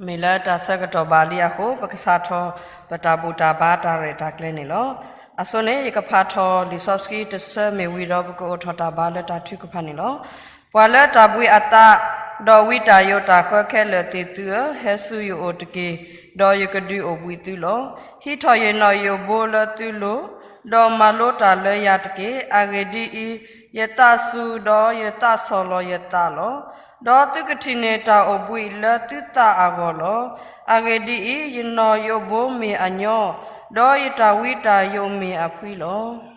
မ့ၢ်လၢတၢ်ဆၢကတီၢ်ဘၣ်လံအဃိ ပကစးထီၣ်ပတၢ်ဘူၣ်တၢ်ဘါတၢ်ရဲၣ်တၢ်ကျဲၤန့ၣ်လီၤ. အဆိန့ၣ် ယကဖးထီၣ်လံာ်စီဆှံတဆၢမ့ၢ်ဝံၤဒီး ပကအိၣ်ထီၣ်တၢ်ဘါလၢတၢ်ထုကဖၣ်န့ၣ်လီၤ. ပှၤလၢတၢ်ဘှံးအသး, ဒီးဝံတၢ်ယိးတၢ်ဃၢခဲလၢာ်သ့ၣ်သုဧၢ, ဟဲဆူယအိၣ်တက့ၢ်, ဒီးယကဒုးအိၣ်ဘှံးသုလီၤ. ဟံးထီၣ်ယနီၣ်ယိးဘိလၢသုလိၤ, ဒီးမၤလိတၢ်လၢယၤတက့ၢ်. အဂ့ၢ်ဒ်အံၤ, ယသးစူၤ, ဒီးယသးဆီၣ်လီၤယသးလီၤ. ဒီးသုကထံၣ်န့ၢ်တၢ်အိၣ်ဘှံးလၢသုသးအဂီၢ်လီၤ. အဂ့ၢ်ဒ်အံၤ, ယနီၣ်ယိးဘိမ့ၢ်အညီ, ဒီးယတၢ်ဝံတၢ်ယိးမ့ၢ်အဖှံလီၤ.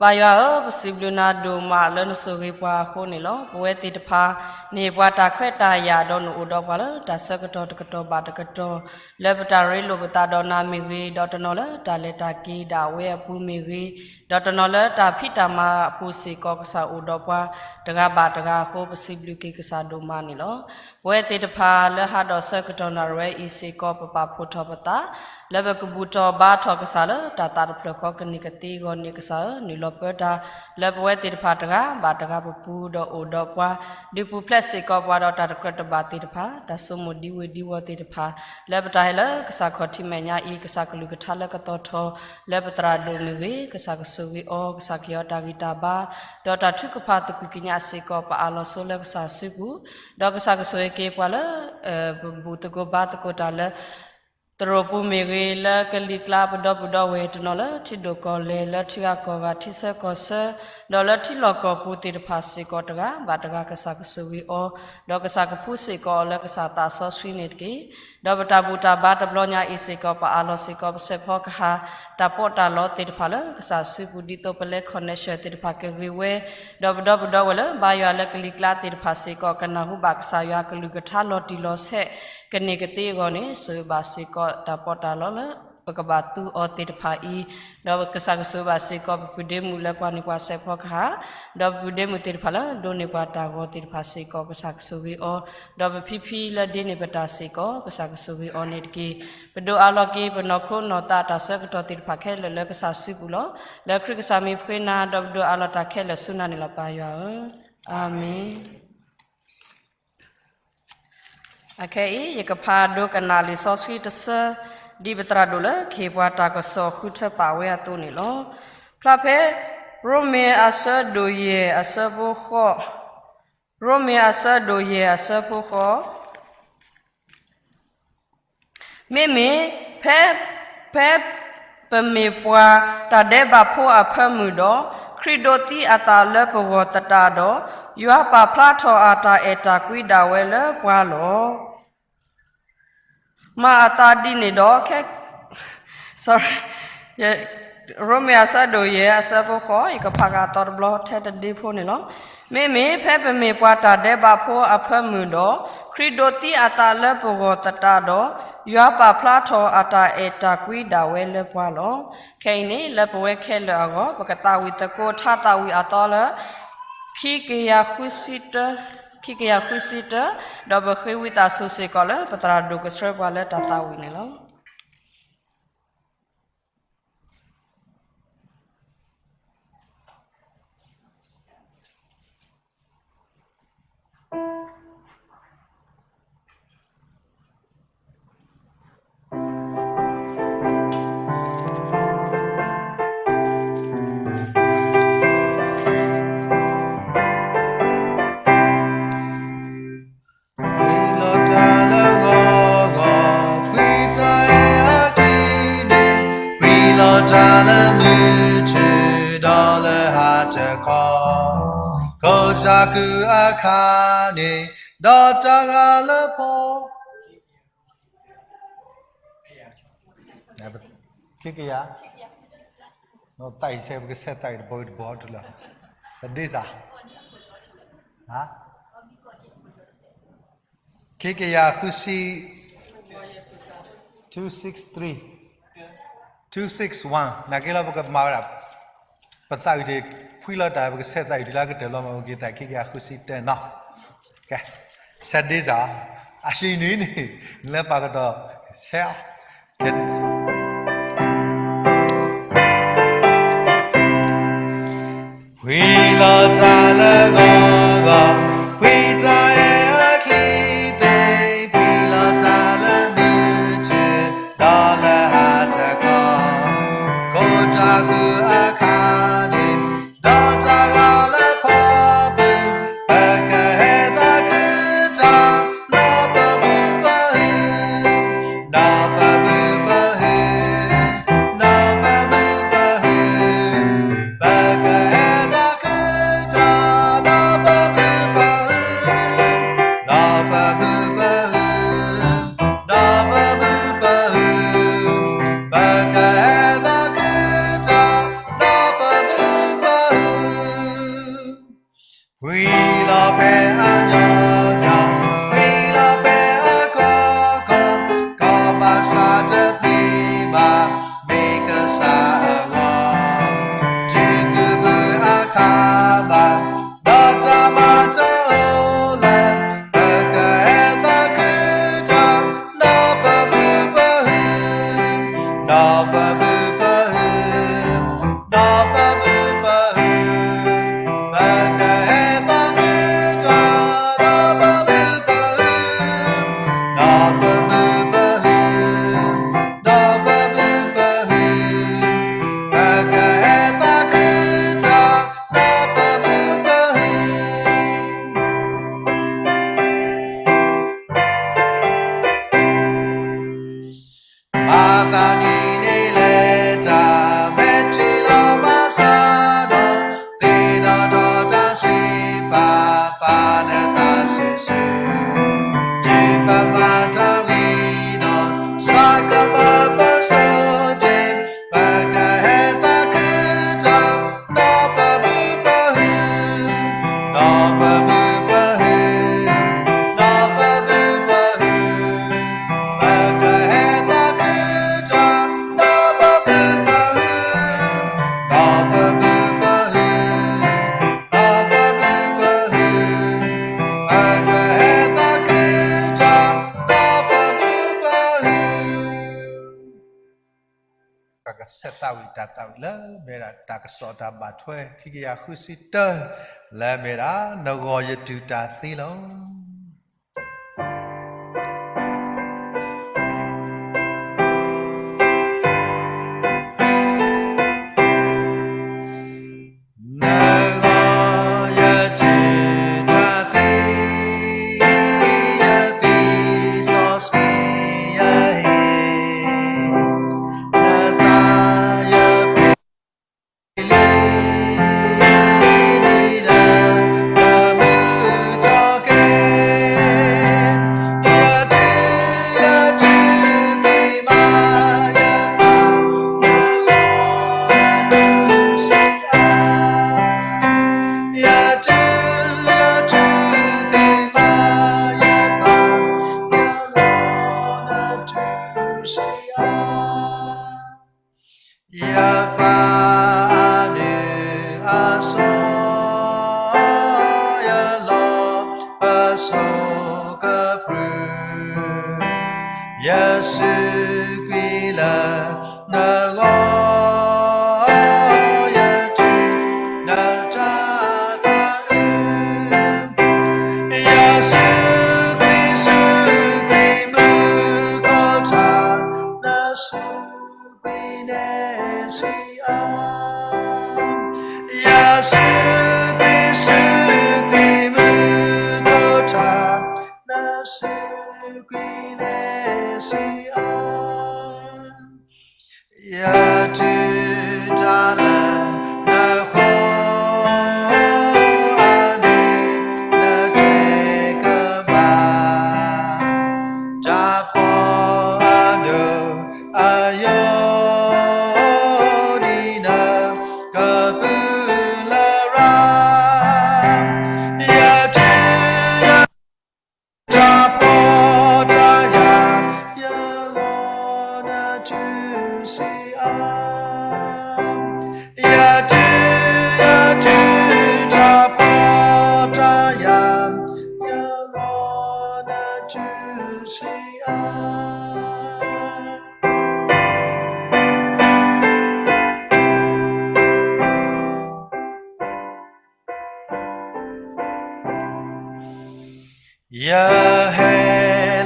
ပၢ်ယွၤဧၢ, ပစံးဘျုးနၤဒိၣ်မးလၢနဆိၣ်ဂ့ၤပှၤအဃိန့ၣ်လီၤ. ပဝဲသ့ၣ်တဖၣ်န့ၣ် ပှၤတၢ်ခွဲးတၢ်ယာ်ဒီးနအိၣ်ဒီးပှၤလၢတၢ်ဆၢကတီၢ်တကတီၢ်ဘၣ်တကတီၢ်, လၢပတၢ်ရ့လိာ်ပသးဒီးနၤမ့ၢ်ဂ့ၤ, ဒီးတနီၤလၢတၢ်လဲၤတၢ်က့ၤဒၣ်ဝဲအပူၤမ့ၢ်ဂ့ၤ, ဒီးတနီၤလၢတၢ်ဖံးတၢ်မၤအပူၤစ့ၢ်ကီး ကစၢ်အိၣ်ဒီးပှၤတဂၤဘၣ်တဂၤအဃိ ပစံးဘျုးက့ၤကစၢ်ဒိၣ်မးန့ၣ်လီၤ. ပဝဲသ့ၣ်တဖၣ်လၢဟးဒီးဆၢကတီၢ်နၣ်ရံၣ်ဝဲအံၤစ့ၢ်ကီး ပပာ်ဖှိၣ်ထီၣ်ပသး လၢပကဘူၣ်ထီၣ်ဘါထီၣ်ကစၢ်လၢတၢ်သးတဖျၢၣ်ဃီကန့ၢ်ကသ့အဂီၢ်န့ၣ် ကစၢ်ဧၢ, နုာ်လီၤပၢတၢ်လၢပဝဲသ့ၣ်တဖၣ်တဂၤဘၣ်တဂၤပပူၤ ဒီးအိၣ်ဒီးပှၤ, ဒုးပူၤဖျဲးစ့ၢ်ကီးပှၤဒီးတၢ်တကြၢးတဘၣ်သ့ၣ်တဖၣ်, တၢ်ဆိကမိၣ်ဒ်ဝဲဒ်ဝီၤသ့ၣ်တဖၣ်, လၢပတၢ်ဟဲလၢကစၢ်ခီၣ်ထံးမဲာ်ညါအံၤ ကစၢ်ကလုၢ်ကထါလၢကသီၣ်ထီၣ် လၢပသရၣ်ဒိၣ်မ့ၢ်ဂ့ၤ, ကစၢ်ကဆိၣ်ဂ့ၤအီၤ, ကစၢ်ကဟ့ၣ်အီၤတၢ်ဂံၢ်တၢ်ဘါ, ဒီးတၢ်ထုကဖၣ်သကွံာ်ကညးစ့ၢ်ကီး ပအၢၣ်လီၤဆိလၢကစၢ်စုပူၤ, ဒီးကစၢ်ကဆိၣ်ဂ့ၤက့ၤပှၤလၢ ပဘူၣ်သကိးဘါသကိးတၢ်လၢ သရိာ်ပူၤမ့ၢ်ဂ့ၤ, လၢကလံၤကျါပဒီပုၢ်ဒီဝဲၢ်တနီၤလၢထံဒိၣ်ကီၢ်လဲၢ်, လၢထံဂၤကီၢ်ဂၤ, ထံဆၢကီၢ်ဆၢ, ဒီးလၢထံလီၢ်ကီၢ်ပူၤသ့ၣ်တဖၣ်စ့ၢ်ကီးတဂၤဘၣ်တဂၤ ကစၢ်ကဆိၣ်ဂ့ၤအီၤ, ဒီးကစၢ်ကဖှူစ့ၢ်ကီးအီၤလၢကစၢ်သးစီဆှံန့ၣ်တက့ၢ်. ဒီးပတၢ်ဘူၣ်တၢ်ဘါတဘျီညါအံၤစ့ၢ်ကီး ပအၢၣ်လီၤစ့ၢ်ကီး ပစဲးဖီကဟၣ် တၢ်ပီးတၢ်လီသ့ၣ်တဖၣ်လၢကစၢ်စုပူၤ ဒ်သိးပလဲ connection သ့ၣ်တဖၣ်ကဂ့ၤဝဲ, ဒီးပဒီပုၢ်ဒီဝဲၢ်လၢဘါယွၤလၢကလံၤကျါသ့ၣ်တဖၣ်စ့ၢ်ကီး ကနၢ်ဟူဘၣ်ကစၢ်ယွၤကလုၢ်ကထါလီၤတံၢ်လီၤဆဲး ကန့ၢ်ကသ့အဂီၢ်န့ၣ် ဆိၣ်ဂ့ၤဘၣ်စ့ၢ်ကီးတၢ်ပီးတၢ်လီလၢ ပကဘၣ်သူအီၤသ့ၣ်တဖၣ်အံၤ, ဒီးကစၢ်ကဆိၣ်ဂ့ၤဘၣ်စ့ၢ်ကီး ပပုၢ်ဒ့မုၣ်လၢကွၢ်န့ၢ်ပှၤစဲးဖီကဟၣ်, ဒီးပပုၢ်ဒ့မုၣ်သ့ၣ်တဖၣ်လၢဒိးန့ၢ်ပှၤတၢ်ဂီၤသ့ၣ်တဖၣ်စ့ၢ်ကီး ကစၢ်ကဆိၣ်ဂ့ၤအီၤ, ဒီးပဖံဖံလၢဒ့န့ၢ်ပတၢ်စ့ၢ်ကီး ကစၢ်ကဆိၣ်ဂ့ၤအီၤန့ၣ်တက့ၢ်. ပဒိးအးလီၤက့ၤပနီၢ်ခိနီၢ်သးတၢ်ဆၢကတီၢ်သ့ၣ်တဖၣ်ခဲလၢာ်လၢကစၢ်စုပူၤလီၤ. လၢခရံာ်ကစၢ်မံၤပဃ့နၤ ဒီးပဒိးအးလီၤတၢ်ခဲလၢာ်ဆူနၤန့ၣ်လီၤ ပၢ်ယွၤဧၢ. အၤမ့ၣ်. အခဲအံၤ ယကဖးဒိကနၣ်လံာ်စီဆှံတဆၢ ဒ်ပသရၣ်ဒိၣ်လၢကဟ့ၣ်ပှၤတၢ်ကစီၣ်ဃုထၢပာ်ဝဲအသိးန့ၣ်လီၤ. ဖျါဖဲ ရိမ့ၤအဆၢဒိၣ်ယဲၢ်အဆၢဖိဃိး, ရိမ့ၤအဆၢဒိၣ်ယဲၢ်အဆၢဖိဃိး မ့မ့ၢ် ဖဲ ဖဲပမ့ၢ်ပှၤတၢ်ဒဲးဘးဖိအဖၢမုၢ်ဒီး, ခရံာ်ဒိးသံအသးလၢပဂီၢ်သတးဒီး, ယွၤပာ်ဖျါထီၣ်အတၢ်အဲၣ်တၢ်ကွံဒၣ်ဝဲလၢပှၤလီၤ. မၤအသးဒ်န့ၣ်ဒီး ခဲ ရိမ့ၤအဆၢဒိၣ်ယဲၢ်အဆၢဖိဃိး ယကဖးက့ၤအသီတဘျီထဲတဒ့ဖိန့ၣ်လီၤ. မ့မ့ၢ်ဖဲပမ့ၢ်ပှၤတၢ်ဒဲးဘးဖိအဖၢမုၢ်ဒီး, ခရံာ်ဒိးသံအသးလၢပဂီၢ်သတးဒီး, ယွၤပာ်ဖျါထီၣ်အတၢ်အဲၣ်တၢ်ကွံဒၣ်ဝဲလၢပှၤလီၤ. ခဲအံၤန့ၣ် လၢပဝဲခဲလၢာ်အဂီၢ် ပကသးဝံၣ်သကိးထါသးဝံၣ်အသီလၢ ခံကယၤဃုဆံတၢ, ခံကယၤဃုဆံတၢ, ဒီးပဃ့ဝံသးစူၤစ့ၢ်ကီးလၢပသရၣ်ဒိၣ်ကဆှၢပှၤလၢတၢ်သးဝံၣ်န့ၣ်လီၤ. ဝံၤလီၤတၢ်လၢဂီၤဂီၤ, ဖှံတၢ်အဲၣ်အကျံန့ၣ်, ဝံၤလီၤတၢ်လၢမုၢ်ထူၣ်ဒီးလၢဟါတခီ, ခိၣ်သးခုအခါန့ၣ်, ဒီးတၢ်ဂၤလၢဖီ ခံကယၤ, သးအံၤဆဲး ပကဆဲးသးအံၤတဘီတဘီတလၢ, စဒ့စး, ခံကယၤဃုဆံ, two six three, two six one နာ်က့လီၤ ပကမၤဝဲဒၣ် ပသးအံၤတဖှံလီၤတၢ် ပကဆဲးသးအံၤတုၤလၢကတၢၢ်လီၤမး ပက့ၤသးခံကယၤဃုဆံတၢနီၤ, ကဲ, ဆဲးဒ့စး, အဟံးန့ၣ်န့ၣ်, နလၢပာ်ကဒီး, ဆဲး ဝံၤလီၤတၢ်လၢဂီၤဂီၤ, ဖှံတၢ်အဲၣ်အကျံသ့ၣ်, ဖှံလီၤ သးဒ်န့ၣ်လဲၣ် တၢ်မဲာ်ထံလီၤဘၣ်ဆၣ်ဒီး, သ့ၣ်နီၣ်ထီၣ်တၢ်စံးပာ် ပာ်နသးစုဆူ, တုၤပမၤတၢ်ဝံၤဒီး စးကမၢပစိၤတ့ၢ်, ပကဟဲသးခုတၢ် ဒီးပမုာ်ပဟု, ဒီးပမုာ်ပဟု, ဒီးပမုာ်ပဟု, ပကဟဲသးခုတၢ် ဒီးပမုာ်ပဟု, ဒီးပမုာ်ပဟု, ဒီးပမုာ်ပဟု, ပကဟဲသးခုတၢ် ဒီးပမုာ်ပဟု. ပကဆဲးသးဝံၣ်တၢ်သးဝံၣ်လၢ မ့ၢ်ဝဲဒၣ်တၢ်ကစီၣ်တၢ်ဘၣ်ထွဲ ခံကယၤဃုဆံတၢ, လၢမ့ၢ်ဝဲဒၣ် နဂီၢ်ယတုၤတၢ်သံလီၤ. နဂီၢ်ယတုၤတၢ်သံ, ယသံစီဆှံယဟ့ၣ်, နသးယပ့ၤ လံ, နံၤလၢကမုာ်ထီၣ်က့ၤ, ယတုၤ, ယတုၤသံမး, ယသး, ယဂီၢ်နတုၤဆံးအါ, ယတုၤ, ယတုၤသံမး, ယသး, ယဂီၢ်နတုၤဆံးအါ. ယပာ်အဒုးအစီ ယလီၤပစိာ်ကပြုၢ်, ယစူးကွံာ်လၢနဂီၢ်, ယတုၤနတၢ်သးအုး, ယစူးကွံာ်, စူးကွံာ်မူခိၣ်ထး, နစူး ကွံာ်န့ၣ်ဆံးအါ, ယစူးကွံာ်, စူးကွံာ်မူခိၣ်ထး, နစူးကွံာ်န့ၣ်ဆံးအါ, ယတုၤတၢ်လၢနဃီၤအဒုး, နတဲကဘၣ် တၢ်ဖှီၣ်အဒိၣ်အယိာ် ဒ်နကပုၢ်လရာ်, ယတုၤ, ယတုၤတၢ်ဖှီၣ်တၢ်ယာ်, ယဂီၢ်နတုၤဆံးအါ, ယတုၤ, ယတုၤတၢ်ဖှီၣ်တၢ်ယာ်, ယဂီၢ်နတုၤဆံးအါ. ယဟဲ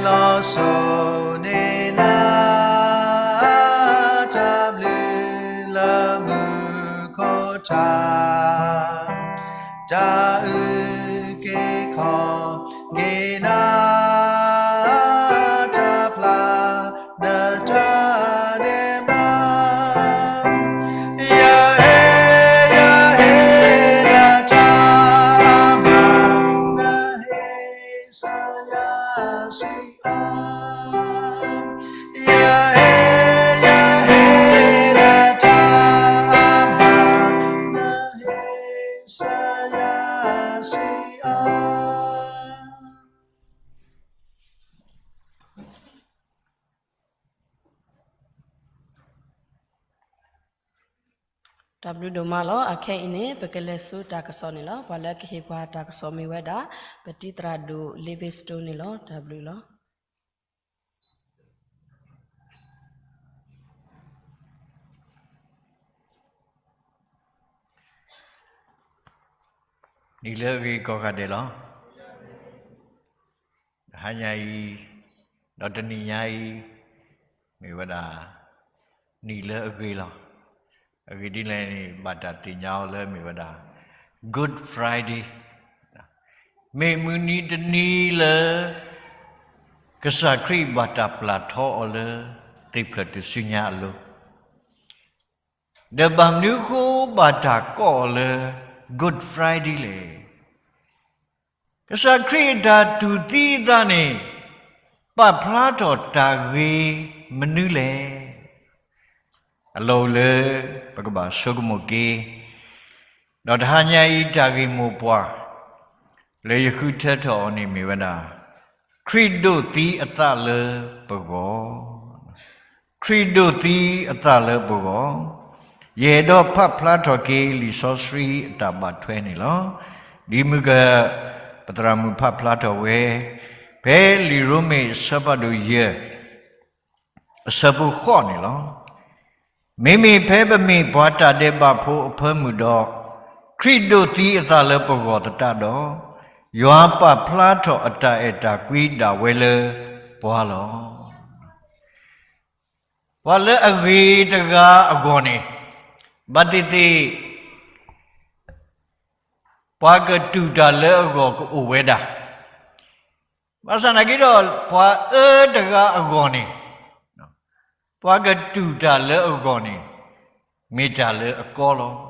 လီၤစိာ်န့ၢ်နၤ တၢ်ဘျုးလၢမူခိၣ်ထး, တၢ်အုၣ်က့ၤခီၣ်က့ၤနၤ တၢ်ဖျါနတၢ်ဒဲးဘး, ယဟ့ၣ်, ယဟ့ၣ်နတၢ်အမၤ, နဟ့ၣ်စၢၤယၤဆံးအါ, ယဟ့ၣ်, ယဟ့ၣ်နတၢ်အမၤ, နဟ့ၣ်စၢၤယၤဆံးအါ. တၢ်ဘျုးဒိၣ်မးလီၤ. အခဲအံၤန့ၣ် ပကလဲၤဆူတၢ်ကစီၣ်န့ၣ်လီၤ. ပှၤလၢကဟ့ၣ်ပှၤတၢ်ကစီၣ်မ့ၢ်ဝဲဒၣ် ပတံၤသရၣ်ဒိၣ် Livingstone န့ၣ်လီၤ. တၢ်ဘျုးလီၤ. နံၤလၢအဂ့ၤကိးဂၤဒဲးလီၤ. တဟါညါအံၤ, ဒီးတနံၤညါအံၤ, မ့ၢ်ဝဲဒၣ် နံၤလၢအဂ့ၤလီၤ. အဂ့ၢ်ဒ်လဲၣ်န့ၣ် ဘၣ်တၢ်သ့ၣ်ညါအီၤလၢမ့ၢ်ဝဲဒၣ် Good Friday, မ့ၢ်မုၢ်နံၤတနံၤလၢ ကစၢ်ခရံာ်ဘၣ်တၢ်ပျၢ်ထီအီၤလၢ သ့ၣ်ဖျၢၣ်ထူၣ်စုညါအလိၤ, ဒီးဘၣ်မနုၤအဃိဘၣ်တၢ်ကိးအီၤလၢ Good Friday လဲၣ်. ကစၢ်ခရံာ်အတၢ်တူၢ်သံအသးန့ၣ် ပာ်ဖျါထီၣ်တၢ်ဂ့ၤမနုၤလဲၣ်. အလီၢ်အိၣ်လၢပကဘၣ်ဆိကမိၣ်က့ၤ, ဒီးတဟါညါအံၤတၢ်ဂ့ၢ်မိၢ်ပှၢ် လၢယဃုထၢထီၣ်အီၤန့ၣ်မ့ၢ်ဝဲဒၣ် ခရံာ်ဒိးသံအသးလၢပဂီၢ်, ခရံာ်ဒိးသံအသးလၢပဂီၢ်. ယအဲၣ်ဒိးဖးဖျါထီၣ်က့ၤလံာ်စီဆှံအတၢ်ဘၣ်ထွဲန့ၣ်လီၤ. ဒ်မုၢ်က ပသရၣ်မုၣ်ဖးဖျါထီၣ်ဝဲ ဖဲလံာ်ရိမ့ၤအဆၢဖးဒိၣ်ယဲၢ် အဆၢဖိဃိးန့ၣ်လီၤ. မ့မ့ၢ်ဖဲပမ့ၢ်ပှၤတၢ်ဒဲးဘးဖိအဖၢမုၢ်ဒီး, ခရံာ်ဒိးသံအသးလၢပဂီၢ်သတးဒီး, ယွၤပာ်ဖျါထီၣ်အတၢ်အဲၣ်တၢ်ကွံဒၣ်ဝဲလၢပှၤလီၤ. ပှၤလၢအဂ့ၤတဂၤအဂီၢ်န့ၣ်, ဘၣ်သ့ၣ်သ့ၣ် ပှၤကတူၢ်တၢ်လၢအဂီၢ်ကအိၣ်ဝဲဒၣ်, ဘၣ်ဆၣ်သနာ်က့ဒီး ပှၤအၢတဂၤအဂီၢ်န့ၣ်, ပှၤကတူၢ်တၢ်လၢအဂီၢ်န့ၣ် မ့ၢ်တၢ်လၢအကီလီၤ.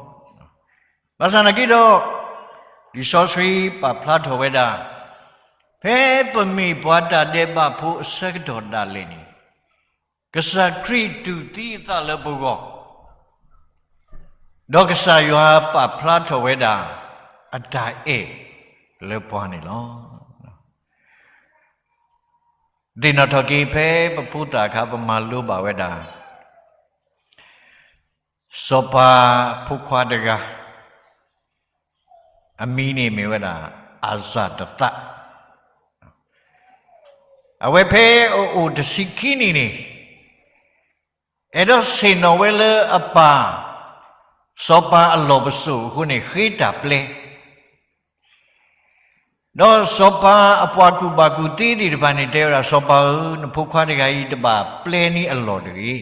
ဘၣ်ဆၣ်သနာ်က့ဒီး လံာ်စီဆှံပာ်ဖျါထီၣ်ဝဲဒၣ်, ဖဲပမ့ၢ်ပှၤတၢ်ဒဲးဘးဖိအဆၢကတီၢ်ဒၣ်လဲာ်န့ၣ်, ကစၢ်ခရံာ်တူၢ်သံအသးလၢပဂီၢ်, ဒီးကစၢ်ယွၤပာ်ဖျါထီၣ်ဝဲဒၣ် အတၢ်အဲၣ်လၢပှၤန့ၣ်လီၤ. သ့ၣ်နီၣ်ထီၣ်က့ၤဖဲပဖိသၣ်အခါ ပမၤလိဘၣ်ဝဲဒၣ် စီၤပၤဖိခွါတဂၤ, အမံၤန့ၣ်မ့ၢ်ဝဲဒၣ် အၤစၤတသၣ်. အဝဲဖဲအအိၣ်တဆံခံနံၣ်န့ၣ်, အဲၣ်ဒိးဆ့ၣ်နီၤဝဲလၢအပၢ် စီၤပၤအလီၢ်ပစိာ်အဃိန့ၣ် ဃ့တၢ်ပျဲ ဒီးစီၤပၤအပှၤကူၣ်ဘၣ်ကူၣ်သ့သ့ၣ်တဖၣ်န့ၣ် တဲဝဲဒၣ် စီၤပၤဧၢ, နဖိခွါတဂၤအံၤတဘၣ်ပျဲန့ၢ်အလီၢ်တဂ့ၤ.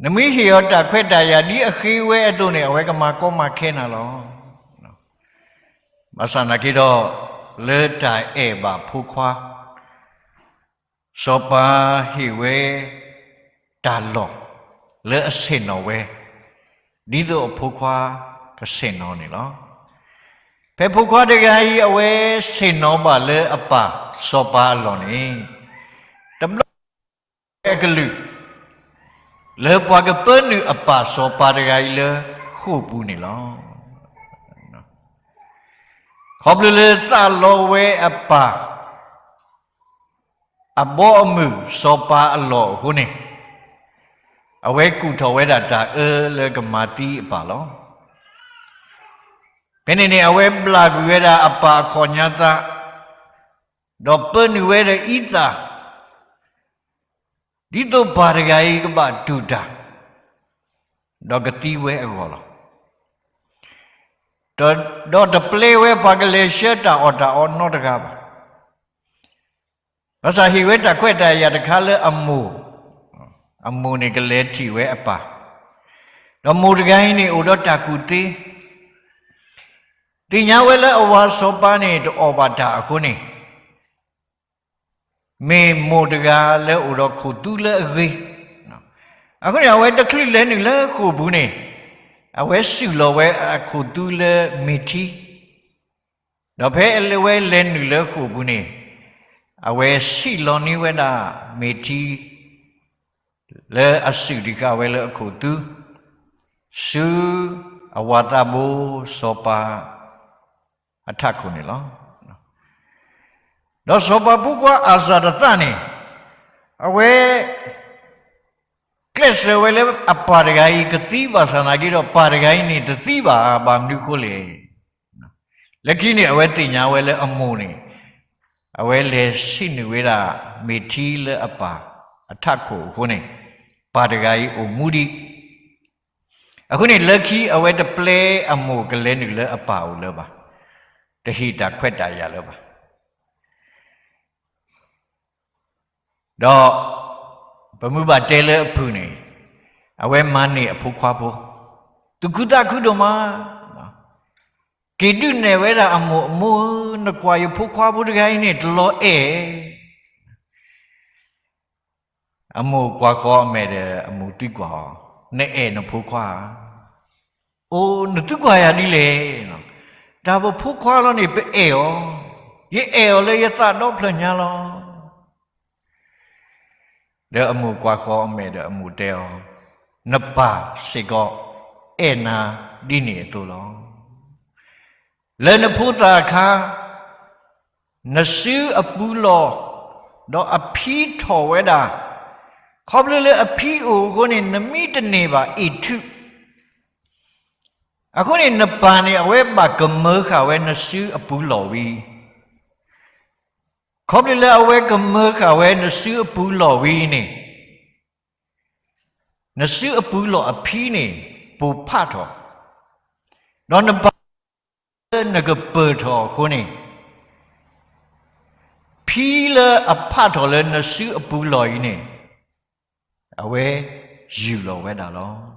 နမ့ၢ်ဟ့ၣ်အီၤတၢ်ခွဲးတၢ်ယာ်ဒ်အဃ့ဝဲအသိးန့ၣ် အဝဲကမၤကီမၤခဲနၤလီၤ. ဘၣ်ဆၣ်သနာ်က့ဒီး လၢတၢ်အဲၣ်ဘၣ်ဖိခွါ စီၤပၤဟ့ၣ်ဝဲတၢ်လီၢ်လၢအဆ့ၣ်နီၤဝဲ, ဒ်သိးအဖိခွါကဆ့ၣ်နီၤန့ၣ်လီၤ. ဖဲဖိခွါတဂၤအံၤ အဝဲဆ့ၣ်နီၤဘၣ်လၢအပၢ်စီၤပၤအလီၢ်န့ၣ်, တဘျီအကလုၢ် လၢပှၤကပၢနုာ်အပၢ်စီၤပၤတဂၤအံၤလၢဃိာ်ပူၤန့ၣ်လီၤ. ခီဖျိလၢသးလီဝဲအပၢ် အဘီအမုၢ်စီၤပၤအလီၢ်အဃိန့ၣ်, အဝဲကူၣ်ထီၣ်ဝဲဒၣ်တၢ်အၢလၢကမၤသံအပၢ်လီၤ. ဖဲန့ၣ်န့ၣ် အဝဲဘျၣ်ကွံာ်ဝဲဒၣ်အပၢ်အခီၣ်ညါသး, ဒီးပၢနုာ်ဝဲဒီးအံသၣ်, ဒ်သိးပၢ်တဂၤအံၤကဘၣ်တူၢ်တၢ်, ဒီးကသံဝဲအဂီၢ်လီၤ. ဒီးတပျဲဝဲပှၤကလဲၤဆှၢတၢ်အီၣ်တၢ်အီနီတဂၤဘၣ်. ဘၣ်ဆၣ်ဟ့ၣ်ဝဲတၢ်ခွဲးတၢ်ယာ်တခါလၢအမိၢ်, အမိၢ်န့ၣ်ကလဲၤထံၣ်ဝဲအပၢ်, ဒီးမိၢ်တဂၤအံၤန့ၣ်အိၣ်ဒီးတၢ်ကူၣ်သ့, သ့ၣ်ညါဝဲလၢအဝၤစီၤပၤန့ၣ်တအီၣ်ဘၣ်တၢ်အဃိန့ၣ်, မ့ၢ်မိၢ်တဂၤလၢအိၣ်ဒီးခိၣ်သူလၢအဂ့ၤ, အဃိန့ၣ် အဝဲတချုးလဲၤနုာ်လၢဃိာ်ပူၤန့ၣ်, အဝဲစုၣ်လီၤဝဲအခိၣ်သူလၢမ့ၢ်ထံ ဒီးဖဲအဝဲလဲၤနုာ်လၢဃိာ်ပူၤန့ၣ်, အဝဲဆံးလီၤန့ၢ်ဝဲဒၣ်မ့ၢ်ထံ လၢအစုၣ်တံၢ်ဃာ်ဝဲလၢအခိၣ်သူ, ဆူအဝၤသးဘိစီၤပၤ အထးခိၣ်န့ၣ်လီၤ. ဒီးစီၤပၤဖိခွါအၤစၤတသၣ်န့ၣ်, အဝဲ ကျဲးစၢးဝဲလၢအပၢ်တဂၤအံၤကသံဘၣ်ဆၣ်သနာ်က့ဒီး ပၢ်တဂၤအံၤန့ၣ်တသံဘၣ်, ဘၣ်မနုၤအဃိလဲၣ်. လၢခံန့ၣ် အဝဲသ့ၣ်ညါဝဲလၢအမိၢ်န့ၣ်, အဝဲလဲၤဆံးနုာ်ဝဲဒၣ်မ့ၢ်ထံလၢအပၢ်အထးခိၣ်အဃိန့ၣ်, ပၢ်တဂၤအံၤအိၣ်မူဒံး. အဃိန့ၣ် လၢခံအဝဲတပျဲအမိၢ်ကလဲၤနုာ်လၢအပၢ်အိၣ်လၢၤဘၣ်, တဟ့ၣ်တၢ်ခွဲးတၢ်ယာ်လၢၤဘၣ်. ဒီးပမုၢ်ဘၣ်တဲလၢအဖုၣ်န့ၣ်, အဝဲမၤန့ၢ်အဖိခွါဖိ, သူၣ်ခုသးခုဒိၣ်မး, က့ၤဒုးနဲၣ်ဝဲဒၣ်အမိၢ်, အမိၢ်ဧၢ, နကွၢ်ယဖိခွါဖိတဂၤအံၤန့ၣ် တလီၤအဲၣ် အမိၢ်ကွၢ်ဃီၤအမဲာ်ဒီးအမိၢ်သံကွၢ်အီၤ, နအဲၣ်နဖိခွါဧါ. အိၣ် နသံကွၢ်ယၤဒ်လဲၣ်. တၢ်ပဖိခွါလီၤန့ၣ် ပအဲၣ်အီၤ, ယအဲၣ်အီၤလၢယသးဒီဖျၢၣ်ညါလီၤ. ဒီးအမိၢ်ကွၢ်ဃီၤအမဲာ်ဒီးအမိၢ်တဲအီၤ, နပၢ်စ့ၢ်ကီး အဲၣ်နၤဒ်န့ၣ်အသိးလီၤ. လၢနဖိသၣ်အခါ နစုအပူၤလီၢ် ဒီးအဖံထီၣ်ဝဲဒၣ်, ခီဖျိလၢအဖံအိၣ်အဃိန့ၣ် နမံတန့ၢ်ဘၣ်အ့ၣ်ထုး, အဃိန့ၣ် နပၢ်န့ၣ် အဝဲဘၣ်ကမၢဃာ်ဝဲနစုအပူၤလီၢ်ဝံၤ, ခီဖျိလၢအဝဲကမၢဃာ်ဝဲနစုအပူၤလီၢ်ဝံၤန့ၣ် နစုအပူၤလီၢ်အဖံန့ၣ် ပိၢ်ဖးထီၣ်, ဒီးနပၢ်လၢနကပၢၢ်ထီၣ်အဃိန့ၣ်, ဖံလၢအဖးထီၣ်လၢနစုအပူၤလီၢ်အံၤန့ၣ် အဝဲယူၢ်လီၤဝဲဒၣ်လီၤ.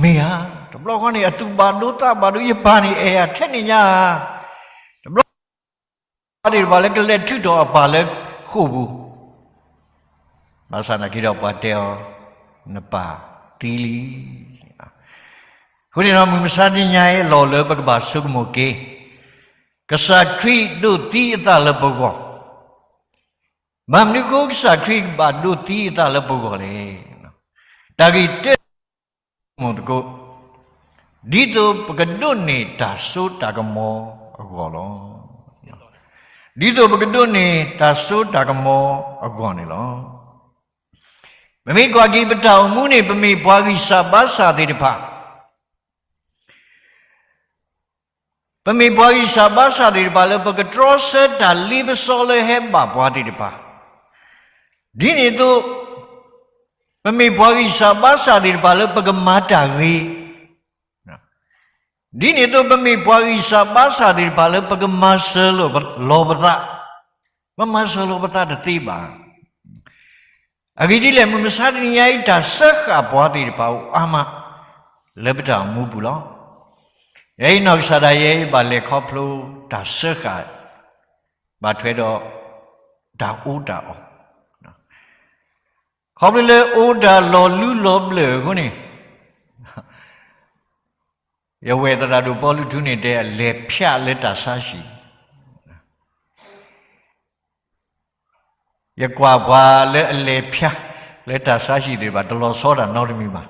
မ့ၢ်ဧါ, တဘျီဃီန့ၣ် အသူၣ်ဘၣ်ဒိသးဘၣ်ဒိ ယပၢ်န့ၣ်အဲၣ်ယၤထဲန့ၣ်ညါ, တဘျီ သ့ၣ်တဖၣ်လၢကလဲၤထုးထီၣ်အပၢ်လၢဃိာ်ပူၤ, ဘၣ်ဆၣ်သနာ်က့ဒီးပှၤတဲအီၤ, နပၢ်သံလံ. အဃိန့ၣ်ဒီး မုၢ်မဆါတနံၤညါအံၤ အလီၢ်လၢပကဘၣ်ဆိကမိၣ်က့ၤ, ကစၢ်ခရံာ်ဒိးသံအသးလၢပဂီၢ်, ဘၣ်မနုၤအဃိကစၢ်ခရံာ်ကဘၣ်ဒိးသံအသးလၢပဂီၢ်လဲၣ်. တၢ်ဂ့ၢ်တၢ မိၢ်သကိး, ဒ်သိးပကဒိးန့ၢ်တၢ်စိတၢ်ကမီၤအဂီၢ်လီၤ. ဒ်သိးပကဒိးန့ၢ်တၢ်စိတၢ်ကမီၤအဂီၢ်န့ၣ်လီၤ. ပမ့ၢ်ကွၢ်က့ၤပတၢ်အိၣ်မူန့ၣ် ပမ့ၢ်ပှၤဂံၢ်စၢ်ဘါစၢ်သ့ၣ်တဖၣ် ပမ့ၢ်ပှၤဂံၢ်စၢ်ဘါစၢ်သ့ၣ်တဖၣ်လၢပကတြီဆၢတၢ်လ့ပစီလၢဟဲဘၣ်ပှၤသ့ၣ်တဖၣ်, ဒ်န့ၣ်အသိး ပမ့ၢ်ပှၤဂံၢ်စၢ်ဘါစၢ်သ့ၣ်တဖၣ်လၢပကမၤတၢ်ဂ့ၤ, ဒ်န့ၣ်အသိး ပမ့ၢ်ပှၤဂံၢ်စၢ်ဘါစၢ်သ့ၣ်တဖၣ်လၢပကမၤစၢၤလီၤပသး, ပမၤစၢၤလီၤပသးတသ့ဘၣ်. အဂ့ၢ်ဒ်လဲၣ် မုၢ်မဆါတနံၤညါအံၤ တၢ်စၢဃာ်ပှၤသ့ၣ်တဖၣ်အိၣ်အါမး လၢပတၢ်အိၣ်မူပူၤလီၤ. ယဲအံၤနီၢ်ကစၢ်ဒၣ်ယဲအံၤ ဘၣ်လဲၤခီဖျိတၢ်စၢဃာ် ဘၣ်ထွဲဒီး တၢ်အူတၢ်အီၣ်, ခီဖျိလၢအိၣ်တၢ်လီၤလူလီၤဘျၢၣ်အဃိန့ၣ် ယဝဲၢ်သရၣ်ဒိၣ်ပီလူးထူန့ၣ်တဲ အလဲၤဖျးလၢတၢ်ဆါဟံၣ်, ယကွၢ်ပှၤလၢအလဲၤဖျးလၢတၢ်ဆါဟံၣ်သ့ၣ်တဖၣ် တလီၤဆီတၢ်နီတမံၤဘၣ်.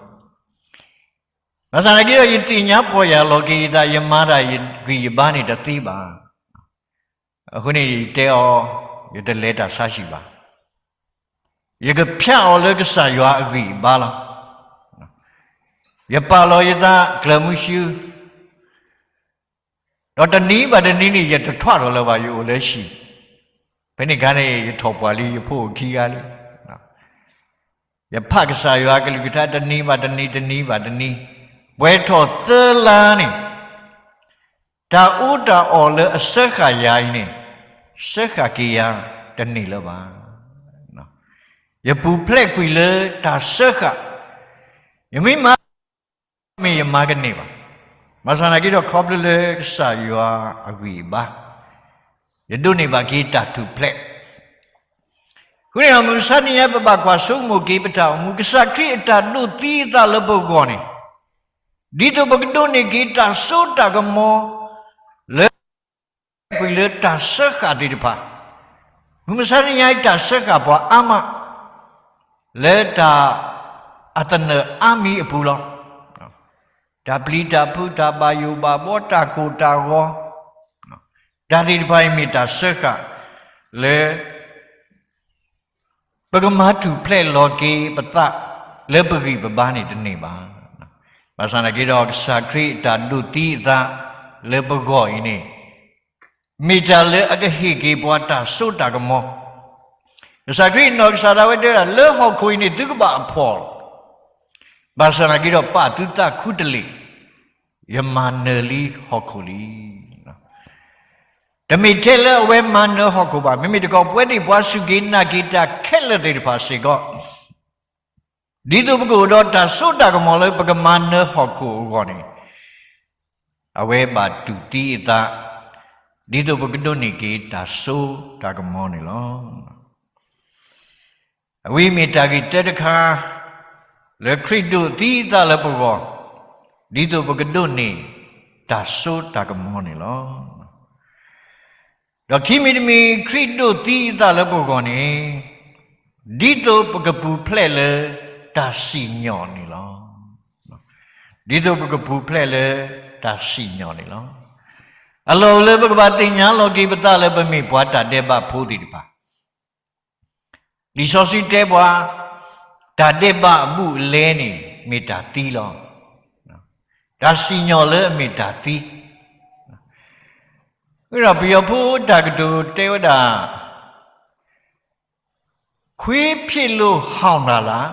ဘၣ်ဆၣ်သနာ်က့ဒီး ယသ့ၣ်ညါပီၢ်ယၢ်လီၤက့ၤယသး ယမၤတၢ်ယဂံၢ်ယဘါန့ၣ်တသ့ဘၣ်. အဃိန့ၣ်ယတဲအီၤ, ယတလဲၤတၢ်ဆါဟံၣ်ဘၣ်. ယကဖျးအီၤလၢကစၢ်ယွၤအဂံၢ်အဘါလီၤ. ယပာ်လီၤယသးကျၢၤမုဆူ ဒီးတနံၤဘၣ်တနံၤန့ၣ် ယတထွးထီၣ်လၢၤဘၣ် ယအိၣ်လၢဟံၣ်, ဖဲန့ၣ်အခါန့ၣ် ယထီၣ်ပှၢ်လံ ယဖိအိၣ်ခံဂၤလံ. ယဖးကစၢ်ယွၤကလုၢ်ကထါ တနံၤဘၣ်တနံၤ တနံၤဘၣ်တနံၤ, ပှဲၤထီၣ်သၢလါန့ၣ် တၢ်အူတၢ်အီၣ်လၢအစၢဃာ်ယၤအံၤန့ၣ် စၢဃာ်က့ၤယၤတန့ၢ်လၢၤဘၣ်. ယပူၤဖျဲးကွံာ်လၢတၢ်စၢဃာ်, ယမ့ၢ်မၤ မ့ၢ်ယမၤကန့ၢ်ဘၣ်. ဘၣ်ဆၣ်သနာ်က့ဒီး ခီဖျိလၢကစၢ်ယွၤအဂံၢ်အဘါ, ယဒိးန့ၢ်ဘၣ်က့ၤတၢ်ထူၣ်ဖျဲး. အဃိန့ၣ်ဒီး မုၢ်မဆါတနံၤညါ ပဘၣ်ကွၢ်ဆိကမိၣ်က့ၤပတၢ်အိၣ်မူ ကစၢ်ခရံာ်အတၢ်ဒိးသံအသးလၢပဂီၢ်န့ၣ်, ဒ်သိးပကဒိးန့ၢ်က့ၤတၢ်စိတၢ်ကမီၤ လၢ ကွံာ်လၢတၢ်စၢဃာ်သ့ၣ်တဖၣ်, မုၢ်မဆါတနံၤညါအံၤ တၢ်စၢဃာ်ပှၤအါမး လၢတၢ်အသနၢၣ်အါမံၤအပူၤလီၤ. တၢ်ပျံၤတၢ်ဖုး တၢ်ဘၣ်ယိၣ်ဘၣ်ဘှီ တၢ်ကိၢ်တၢ်ဂီၤ, တၢ်သ့ၣ်တဖၣ်အံၤမ့ၢ်တၢ်စၢဃာ်လၢ ပကမၤထူၣ်ဖျဲးလီၤက့ၤပသးလၢပဂံၢ်ပဘါန့ၣ်တန့ၢ်ဘၣ်. ဘၣ်ဆၣ်သနာ်က့ဒီး ကစၢ်ခရံာ်အတၢ်ဒိးသံအသးလၢပဂီၢ်အံၤန့ၣ် မ့ၢ်တၢ်လၢအကဟ့ၣ်က့ၤပှၤတၢ်စိတၢ်ကမီၤ. ကစၢ်ခရံာ်နီၢ်ကစၢ်ဒၣ်ဝဲတဲဝဲဒၣ် လၢဟီၣ်ခိၣ်အံၤန့ၣ် သုကဘၣ်အဖှီၣ်လီၤ. ဘၣ်ဆၣ်သနာ်က့ဒီး ပာ်သုသးခူတလ့ၢ်, ယမၤနၢၤလံဟီၣ်ခိၣ်လံ. တမ့ၢ်ထဲလၢအဝဲမၤနၢၤဟီၣ်ခိၣ်ဘၣ်, မ့မ့ၢ်တခီ ပဝဲသ့ၣ်ပှၤစူၢ်က့ၤနာ်က့ၤတၢ်ခဲလၢာ်သ့ၣ်တဖၣ်စ့ၢ်ကီး ဒ်သိးပကအိၣ်ဒီးတၢ်စိတၢ်ကမီၤလၢပကမၤနၢၤဟီၣ်ခိၣ်အဂီၢ်န့ၣ်, အဝဲဘၣ်တူၢ်သံအသး, ဒ်သိးပကဒိးန့ၢ်က့ၤတၢ်စိတၢ်ကမီၤန့ၣ်လီၤ. အဝဲမ့ၢ်တၢ်ဂ့ၢ်တၢတခါ လၢခရံာ်ဒိးသံအသးလၢပဂီၢ်, ဒ်သိးပကဒိးန့ၢ်တၢ်စိတၢ်ကမီၤန့ၣ်လီၤ. ဒီးခံမံၤတမံၤ ခရံာ်ဒိးသံအသးလၢပဂီၢ်န့ၣ်, ဒ်သိးပကပူၤဖျဲးလၢတၢ်စံၣ်ညီၣ်န့ၣ်လီၤ. ဒ်သိးပကပူၤဖျဲးလၢတၢ်စံၣ်ညီၣ်န့ၣ်လီၤ. အလီၢ်လၢပကဘၣ်သ့ၣ်ညါလီၤက့ၤပသးလၢပမ့ၢ်ပှၤတၢ်ဒဲးဘးဖိသ့ၣ်တဖၣ် လံာ်စီဆှံတဲပှၤ, တၢ်ဒဲးဘးအဘူးအလဲန့ၣ် မ့ၢ်တၢ်သံလီၤ. တၢ်စံၣ်ညီၣ်လၢအမ့ၢ်တၢ်သံ. ဝံၤဒီးပယီၤဖိတၢ်ကတိၤတဲဝဲဒၣ်, ခွေးဖြစ်လို့ဟောင်တာလား,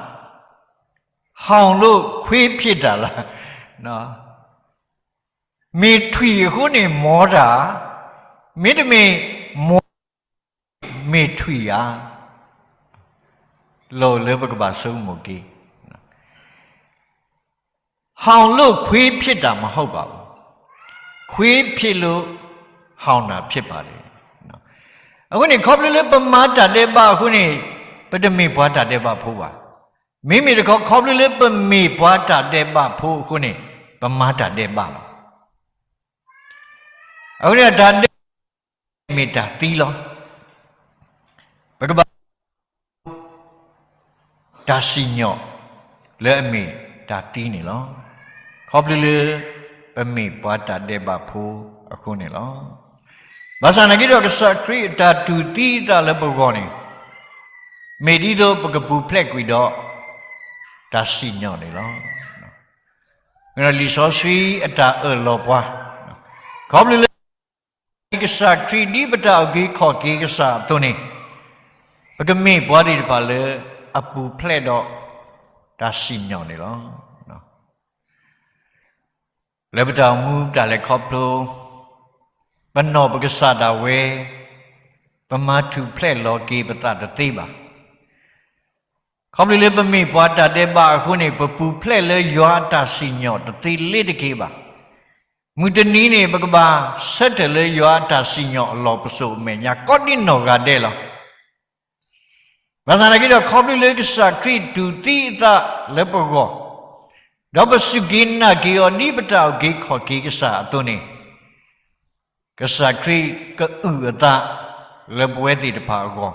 ဟောင်လို့ခွေးဖြစ်တာလား. မ့ၢ်ထွံၣ်အဃိန့ၣ်မီၤတၢ်, မ့တမ့ၢ်မီၤ မ့ၢ်ထွံၣ်ဧါ. လီၢ်လၢပကဘၣ်ဆိကမိၣ်က့ၤ, ဟောင်လို့ခွေးဖြစ်တာမဟုတ်ပါဘူး, ခွေးဖြစ်လို့ဟောင်တာဖြစ်ပါတယ်. အဃိန့ၣ် ခီဖျိလၢပမၤတၢ်ဒဲးဘးအဃိန့ၣ်, ပတမ့ၢ်ပှၤတၢ်ဒဲးဘးဖိဘၣ်. မ့မ့ၢ်တခီ ခီဖျိလၢပမ့ၢ်ပှၤတၢ်ဒဲးဘးဖိအဃိန့ၣ်, ပမၤတၢ်ဒဲးဘးလီၤ. အဃိန့ၣ် တၢ်ဒဲးဘးမ့ၢ်တၢ်သံလီၤ. ပကဘၣ် တၢ်စံၣ်ညီၣ်လၢအမ့ၢ်တၢ်သံန့ၣ်လီၤ. ခီဖျိလၢပမ့ၢ်ပှၤတၢ်ဒဲးဘးဖိအဃိန့ၣ်လီၤ. ဘၣ်ဆၣ်သနာ်က့ဒီး ကစၢ်ခရံာ်အတၢ်တူၢ်သံအသးလၢပဂီၢ်န့ၣ်, မ့ၢ်ဒ်သိးပကပူၤဖျဲးကွံာ်ဒီးတၢ်စံၣ်ညီၣ်န့ၣ်လီၤ. လံာ်စီဆှံအတၢ်အၢၣ်လီၤပှၤ, ခီဖျိလၢ ကစၢ်ခရံာ်ဒ်ပတၢ်အုၣ်က့ၤခီၣ်က့ၤကစၢ်အသိးန့ၣ်, ပကမ့ၢ်ပှၤသ့ၣ်တဖၣ်လၢအပူၤဖျဲးဒီးတၢ်စံၣ်ညီၣ်န့ၣ်လီၤ. လၢပတၢ်အိၣ်မူတၢ်လဲၤခီဖျိ, ပနီၢ်ပကစၢ်ဒၣ်ဝဲ, ပမၤထူၣ်ဖျဲးလီၤက့ၤပသးတသ့ဘၣ်. ခီဖျိလၢပမ့ၢ်ပှၤတၢ်ဒဲးဘးအဃိန့ၣ်, ပပူၤဖျဲးလၢယွၤအတၢ်စံၣ်ညီၣ်တသ့လ့ၤတက့ၤဘၣ်. မုၢ်တနံၤန့ၣ် ပကဘၣ်ဆၢထၢၣ်လၢယွၤအတၢ်စံၣ်ညီၣ်အလီၢ်ပစိာ်အမဲာ်ညါ ကိးဒံနီၢ်ဂၤဒဲးလီၤ. ဘၣ်ဆၣ်သနာ်က့ဒီး ခီဖျိလၢကစၢ်ခရံာ်တူၢ်သံအသးလၢပဂီၢ်, ဒီးပစူၢ်က့ၤနာ်က့ၤအီၤဒ်ပတၢ်အုၣ်က့ၤခီၣ်က့ၤကစၢ်အသိးန့ၣ်, ကစၢ်ခရံာ်ကအုၣ်အသးလၢပဝဲသ့ၣ်တဖၣ်အဂီၢ်,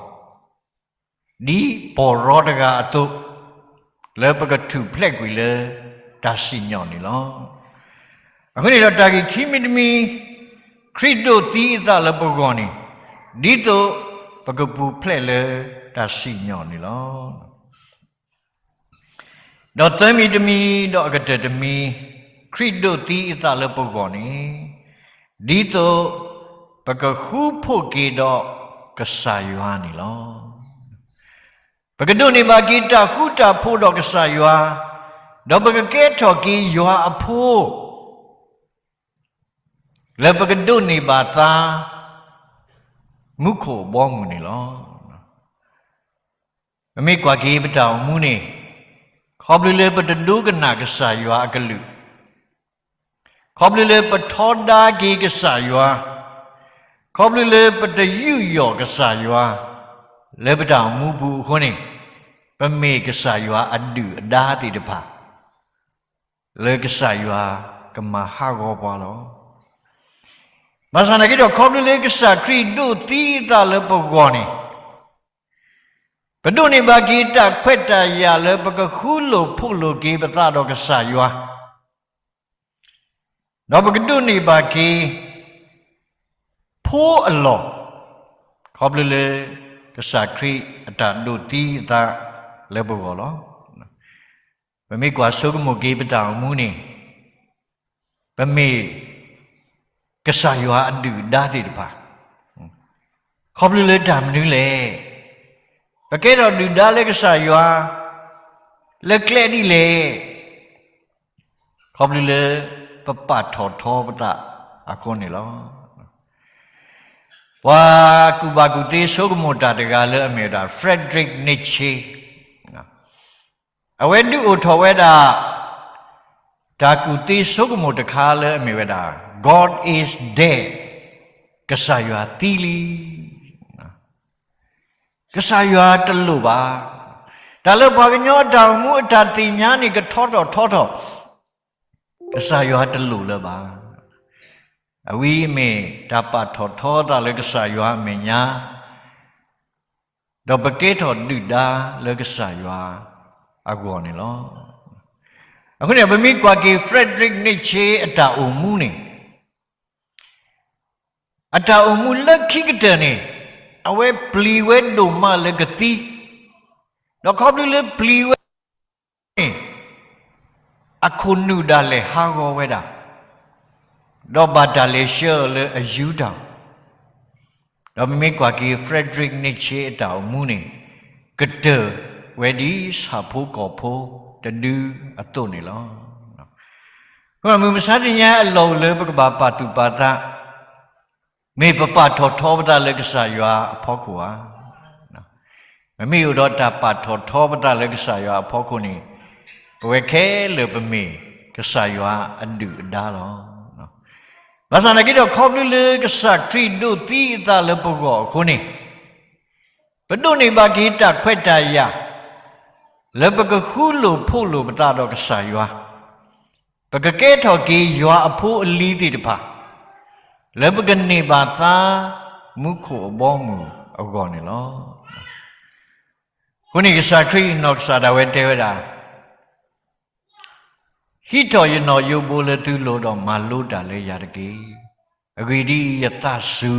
ဒ်ပီၢ်ရီတဂၤအသိး, လၢပကထူၣ်ဖျဲးကွံာ်လၢတၢ်စံၣ်ညီၣ်န့ၣ်လီၤ. အဃိန့ၣ်ဒီး တၢ်ဂ့ၢ်ခံမံၤတမံၤ, ခရံာ်ဒိးသံအသးလၢပဂီၢ်န့ၣ်, ဒ်သိးပကပူၤဖျဲးလၢတၢ်စံၣ်ညီၣ်န့ၣ်လီၤ. ဒီးသၢမံၤတမံၤ, ဒီးအကတၢၢ်တမံၤ, ခရံာ်ဒိးသံအသးလၢပဂီၢ်န့ၣ်, ဒ်သိးပကဃူဖိးက့ၤဒီးကစၢ်ယွၤန့ၣ်လီၤ. ပကဒိးန့ၢ်ဘၣ်က့ၤတၢ်ဃူတၢ်ဖိးဒီးကစၢ်ယွၤ, ဒီးပကကဲထီၣ်က့ၤယွၤအဖိ, လၢပကဒိးန့ၢ်ဘၣ်သါ မူခိၣ်အဘီအမုၢ်န့ၣ်လီၤ. ပမ့ၢ်ကွၢ်က့ၤပတၢ်အိၣ်မူန့ၣ်, ခီဖျိလၢပတဒိကနၣ်ကစၢ်ယွၤအကလုၢ်, ခီဖျိလၢပထီဒါက့ၤကစၢ်ယွၤ, ခီဖျိလၢပတယူးယီၣ်ကစၢ်ယွၤ လၢပတၢ်အိၣ်မူပူၤအဃိန့ၣ်, ပမ့ၢ်ကစၢ်ယွၤအဒုၣ်အဒါသ့ၣ်တဖၣ် လၢကစၢ်ယွၤကမၤဟးဂီၤပှၤလီၤ. ဘၣ်ဆၣ်သနာ်က့ဒီး ခီဖျိလၢကစၢ်ခရံာ်ဒိးသံအသးလၢပဂီၢ်န့ၣ်, ပဒိးန့ၢ်ဘၣ်က့ၤတၢ်ခွဲးတၢ်ယာ်လၢပကဃူလိာ်ဖိးလိာ်က့ၤပသးဒီးကစၢ်ယွၤ, ဒီးပကဒိးန့ၢ်ဘၣ်က့ၤ ဖိအလီၢ်, ခီဖျိလၢကစၢ်ခရံာ်အတၢ်ဒိးသံအသးလၢပဂီၢ်လီၤ. ပမ့ၢ်ကွၢ်ဆိကမိၣ်က့ၤပတၢ်အိၣ်မူန့ၣ်, ပမ့ၢ်ကစၢ်ယွၤအဒုၣ်အဒါသ့ၣ်တဖၣ်, ခီဖျိလၢတၢ်မနုၤလဲၣ်. ပကဲထီၣ်ဒုၣ်ဒါလၢကစၢ်ယွၤ လၢကျဲဒ်လဲၣ်. ခီဖျိလၢပပာ်ထီၣ်ထီပသးအဃိန့ၣ်လီၤ. ပှၤကူၣ်ဘၣ်ကူၣ်သ့ဆိကမိၣ်တၢ်တဂၤလၢအမ့ၢ်ဝဲဒၣ် Frederick Nietzsche, အဝဲဒုးအိၣ်ထီၣ်ဝဲဒၣ် တၢ်ကူၣ်သ့ဆိကမိၣ်တခါလၢအမ့ၢ်ဝဲဒၣ် God is dead, ကစၢ်ယွၤသံလံ. ကစၢ်ယွၤတလိၣ်ဘၣ်. တၢ်လၢပှၤကညီအတၢ်အိၣ်မူအတၢ်သ့ၣ်ညါန့ၣ် ကထီထီၣ်ထီထီၣ်, ကစၢ်ယွၤတလိၣ်လၢၤဘၣ်. အဝဲအံၤမ့ၢ်တၢ်ပာ်ထီၣ်ထီအသးလၢကစၢ်ယွၤအမဲာ်ညါ, ဒီးပကဲထီၣ်ဒုၣ်ဒါလၢကစၢ်ယွၤအဂီၢ်န့ၣ်လီၤ. အဃိန့ၣ် ပမ့ၢ်ကွၢ်က့ၤ Frederick Nietzsche အတၢ်အိၣ်မူန့ၣ်, အတၢ်အိၣ်မူလၢခံကတၢၢ်န့ၣ်, အဝဲပျံၤဝဲဒိၣ်မးလၢကသံ, ဒီးခီဖျိလၢပျံၤဝဲန့ၣ်, အခိၣ်နူာ်ဒၣ်လဲာ်ဟးဂီၤဝဲဒၣ်, ဒီးဘၣ်တၢ်လဲၤဆှၢအီၤလၢအယူတၢ်, ဒီးပမ့ၢ်ကွၢ်က့ၤ Frederick Nietzsche အတၢ်အိၣ်မူန့ၣ်, ကတၢၢ်ဝဲဒ်ဆၣ်ဖိကီၢ်ဖိတဒုအသိးန့ၣ်လီၤ. မုၢ်မဆါတနံၤအံၤ အလီၢ်အိၣ်လၢပကဘၣ်ပာ်သူၣ်ပာ်သး, မ့ၢ်ပပာ်ထီၣ်ထီပသးလၢကစၢ်ယွၤအဖီခိၣ်ဧါ. ပမ့ၢ်အိၣ်ဒီးတၢ်ပာ်ထီၣ်ထီပသးလၢကစၢ်ယွၤအဖီခိၣ်န့ၣ်, ပဝဲခဲလၢာ်ပမ့ၢ်ကစၢ်ယွၤအဒုၣ်အဒါလီၤ. ဘၣ်ဆၣ်သနာ်က့ဒီး ခီဖျိလၢကစၢ်ခရံာ်ဒိးသံအသးလၢပဂီၢ်အဃိန့ၣ်, ပဒိးန့ၢ်ဘၣ်က့ၤတၢ်ခွဲးတၢ်ယာ် လၢပကဃူလိာ်ဖိးလိာ်ပသးဒီးကစၢ်ယွၤ, ပကကဲထီၣ်က့ၤယွၤအဖိအလံၤသ့ၣ်တဖၣ်, လၢပကန့ၢ်ဘၣ်သါမူခိၣ်အဘီအမုၢ်အဂီၢ်န့ၣ်လီၤ. အဃိန့ၣ်ကစၢ်ခရံာ်အနီၢ်ကစၢ်ဒၣ်ဝဲတဲဝဲဒၣ်, ဟံးထီၣ်ယနီၣ်ယိဘိလၢသုလိၤဒီးမၤလိတၢ်လၢယၤတက့ၢ်. အဂ့ၢ်ဒ်အံၤ, ယသးစူ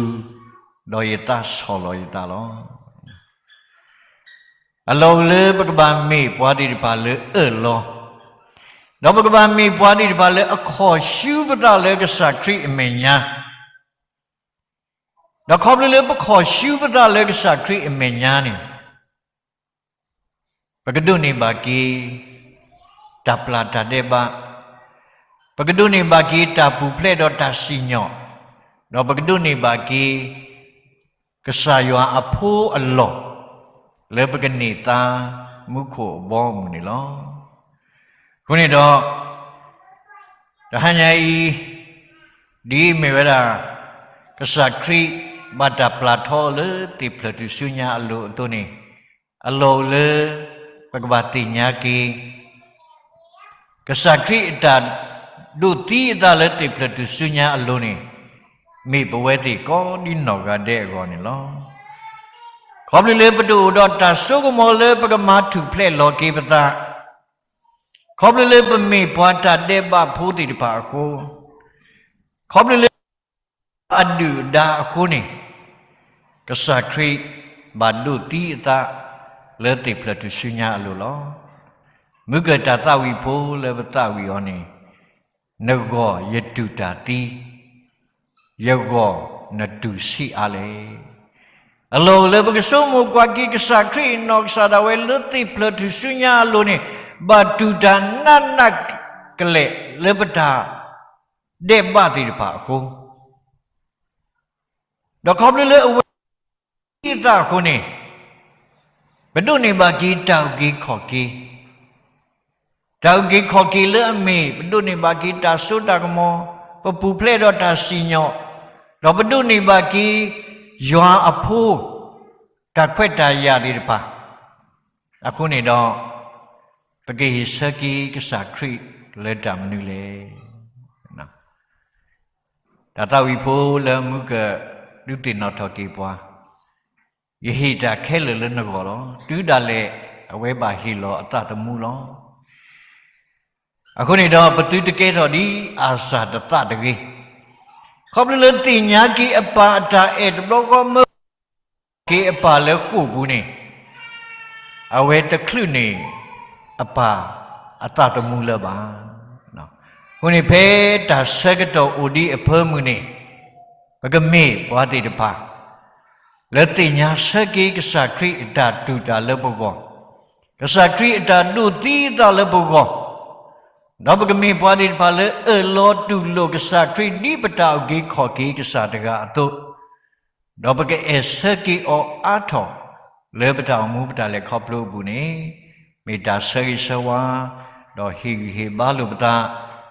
ၤ, ဒီးယသးဆီၣ်လီၤယသးလီၤ. အလီၢ်အိၣ်လၢပကဘၣ်မ့ၢ်ပှၤသ့ၣ်တဖၣ်လၢအၢၣ်လီၤ, ဒီးပကဘၣ်မ့ၢ်ပှၤသ့ၣ်တဖၣ်လၢအခီၣ်ဆူပသးလၢကစၢ်ခရံာ်အမဲာ်ညါ, ဒီးခီဖျိလၢပခီၣ်ဆူပသးလၢကစၢ်ခရံာ်အမဲာ်ညါန့ၣ်, ပကဒိးန့ၢ်ဘၣ်က့ၤ တၢ်ပျၢ်တၢ်ဒဲးဘး, ပကဒိးန့ၢ်ဘၣ်က့ၤတၢ်ပူၤဖျဲးဒီးတၢ်စံၣ်ညီၣ်, ဒီးပကဒိးန့ၢ်ဘၣ်က့ၤ ကစၢ်ယွၤအဖိအလီၢ် လၢပကန့ၢ်သါမူခိၣ်အဘီအမုၢ်န့ၣ်လီၤ. အဃိန့ၣ်ဒီး တဟါညါအံၤ ဒ်အမ့ၢ်ဝဲဒၣ် ကစၢ်ခရံာ်ဘၣ်တၢ်ပျၢ်ထီလၢသ့ၣ်ဖျၢၣ်ထူၣ်စုညါအလိၤအသိးန့ၣ်, အလီၢ်အိၣ်လၢ ပကဘၣ်သ့ၣ်ညါက့ၤ ကစၢ်ခရံာ်အတၢ်ဒိးသံအသးလၢသ့ၣ်ဖျၢၣ်ထူၣ်စုညါအလိၤန့ၣ်, မ့ၢ်ပဝဲသ့ၣ်ကိးဒ်နီၢ်ဂၤဒဲးအဂီၢ်န့ၣ်လီၤ. ခီဖျိလၢပတအိၣ်ဒီးတၢ်စိကမီၤလၢပကမၤထူၣ်ဖျဲးလီၤက့ၤပသး, ခီဖျိလၢပမ့ၢ်ပှၤတၢ်ဒဲးဘးဖိသ့ၣ်တဖၣ်အဃိ, ခီဖျိလၢ အဒုၣ်အဒါအဃိန့ၣ်, ကစၢ်ခရံာ်ဘၣ်ဒိးသံအသး လၢသ့ၣ်ဖျၢၣ်ထူၣ်စုညါအလိၤလီၤ. မုၢ်ကၢၢ်တၢ်သးဝံၣ်ဖိလၢပသးဝံၣ်အီၤန့ၣ်, နဂီၢ်ယတူၢ်တၢ်သံ, ယဂီၢ်နတူၢ်ဆံးအါလဲၣ်. အလီၢ်အိၣ်လၢပကဆိကမိၣ်ကွၢ်က့ၤကစၢ်ခရံာ်အနီၢ်ကစၢ်ဒၣ်ဝဲလၢသ့ၣ်ဖျၢၣ်ထူၣ်စုညါအလိၤန့ၣ်, ဘၣ်တူၢ်တၢ်နးနးကလဲာ်လၢပတၢ်ဒဲးဘးသ့ၣ်တဖၣ်အဃိ ဒီးခီဖျိလၢအဝဲ သံအသးအဃိန့ၣ်, ပဒိးန့ၢ်ဘၣ်က့ၤတၢ်အုၣ်က့ၤခီၣ်က့ၤ, တၢ်အုၣ်က့ၤခီၣ်က့ၤလၢအမ့ၢ် ပဒိးန့ၢ်ဘၣ်က့ၤတၢ်စိတၢ်ကမီၤ, ပပူၤဖျဲးဒီးတၢ်စံၣ်ညီၣ်, ဒီးပဒိးန့ၢ်ဘၣ်က့ၤ ယွၤအဖိ တၢ်ခွဲးတၢ်ယာ်သ့ၣ်တဖၣ် အဃိန့ၣ်ဒီး, ပကဟ့ၣ်ဆၢက့ၤကစၢ်ခရံာ်လၢတၢ်မနုၤလဲၣ်. တၢ်သးဝံၣ်ဖိလၢမုၢ်ကၢၢ်ဒုးသ့ၣ်နီၣ်ထီၣ်က့ၤပှၤ, ယဟ့ၣ်တၢ်ခဲလၢာ်လၢနဂီၢ်လီၤ. တုၤဒၣ်လဲာ် အဝဲဘၣ်ဟ့ၣ်လီၤအသးသမူလီၤ. အဃိန့ၣ်ဒီး ပသုတကဲထီၣ်ဒ်အၤစၢ်တသးတဂ့ၤ. ခီဖျိလၢသ့ၣ်ညါက့ၤအပၢ်အတၢ်အဲၣ်တဘျီဃီမၢ က့ၤအပၢ်လၢဃိာ်ပူၤန့ၣ်, အဝဲတချုးန့ၢ်အပၢ်အသးသမူလၢၤဘၣ်. အဃိန့ၣ် ဖဲတၢ်ဆၢကတီၢ်အိၣ်ဒံးအဖၢမုၢ်န့ၣ်, ပကမ့ၢ်ပှၤသ့ၣ်တဖၣ် လၢသ့ၣ်ညါဆၢက့ၤကစၢ်ခရံာ်အတၢ်တူၢ်တၢ်လၢပဂီၢ်, ကစၢ်ခရံာ်အတၢ်ဒိးသံအသးလၢပဂီၢ်, ဒီးပကမ့ၢ်ပှၤသ့ၣ်တဖၣ်လၢအၢၣ်လီၤတူၢ်လိာ်ကစၢ်ခရံာ်ဒ်ပတၢ်အုၣ်က့ၤခီၣ်က့ၤကစၢ်တဂၤအသိး, ဒီးပကအဲၣ်ဆၢက့ၤအီၤအါထီၣ် လၢပတၢ်အိၣ်မူပတၢ်လဲၤခီဖျိအပူၤန့ၣ်, မ့ၢ်တၢ်ဆၢဂ့ၤဆၢဝါ, ဒီးဟ့ၣ်ဂံၢ်ဟ့ၣ်ဘါလိာ်ပသး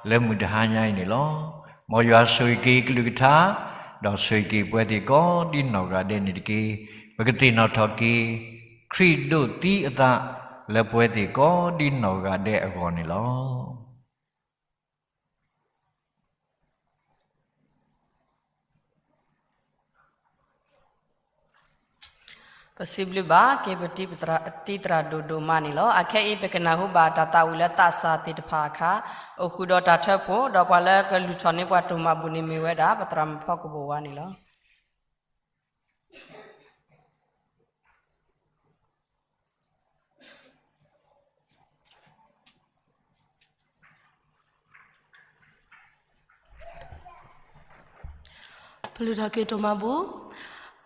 လၢမုၢ်တဟါညါအံၤန့ၣ်လီၤ. မ်ယွၤဆိၣ်ဂ့ၤက့ၤကလုၢ်ကထါ, ဒီးဆိၣ်ဂ့ၤက့ၤပဝဲသ့ၣ်ကိးဒ်နီၢ်ဂၤဒဲးန့ၣ်တက့ၢ်. ပကသ့ၣ်နီၣ်ထီၣ်က့ၤ ခရံာ်ဒိးသံအသး လၢပဝဲသ့ၣ်ကိးဒ်နီၢ်ဂၤဒဲးအဂီၢ်န့ၣ်လီၤ. ပစံးဘျုးဘၣ်က့ၤပတံၤသရၣ်ဒိၣ်ဒိၣ်မးန့ၣ်လီၤ. အခဲအံၤပကနၢ်ဟူဘၣ်တၢ်သးဝံၣ်လၢသးစၢ်သ့ၣ်တဖၣ်အခါ, အိၣ်ဃုာ်ဒီးတၢ်ထၢဖှိၣ်, ဒီးပှၤလၢကလုၢ်ထီၣ်န့ၢ်ပှၤတိၢ်မၤဘူၣ်န့ၣ်မ့ၢ်ဝဲဒၣ် ပသရၣ်မုၣ်ဖီကဘိၣ်ဝါန့ၣ်လီၤ. ပလုၢ်ထီၣ်က့ၤတိၢ်မၤဘူၣ်.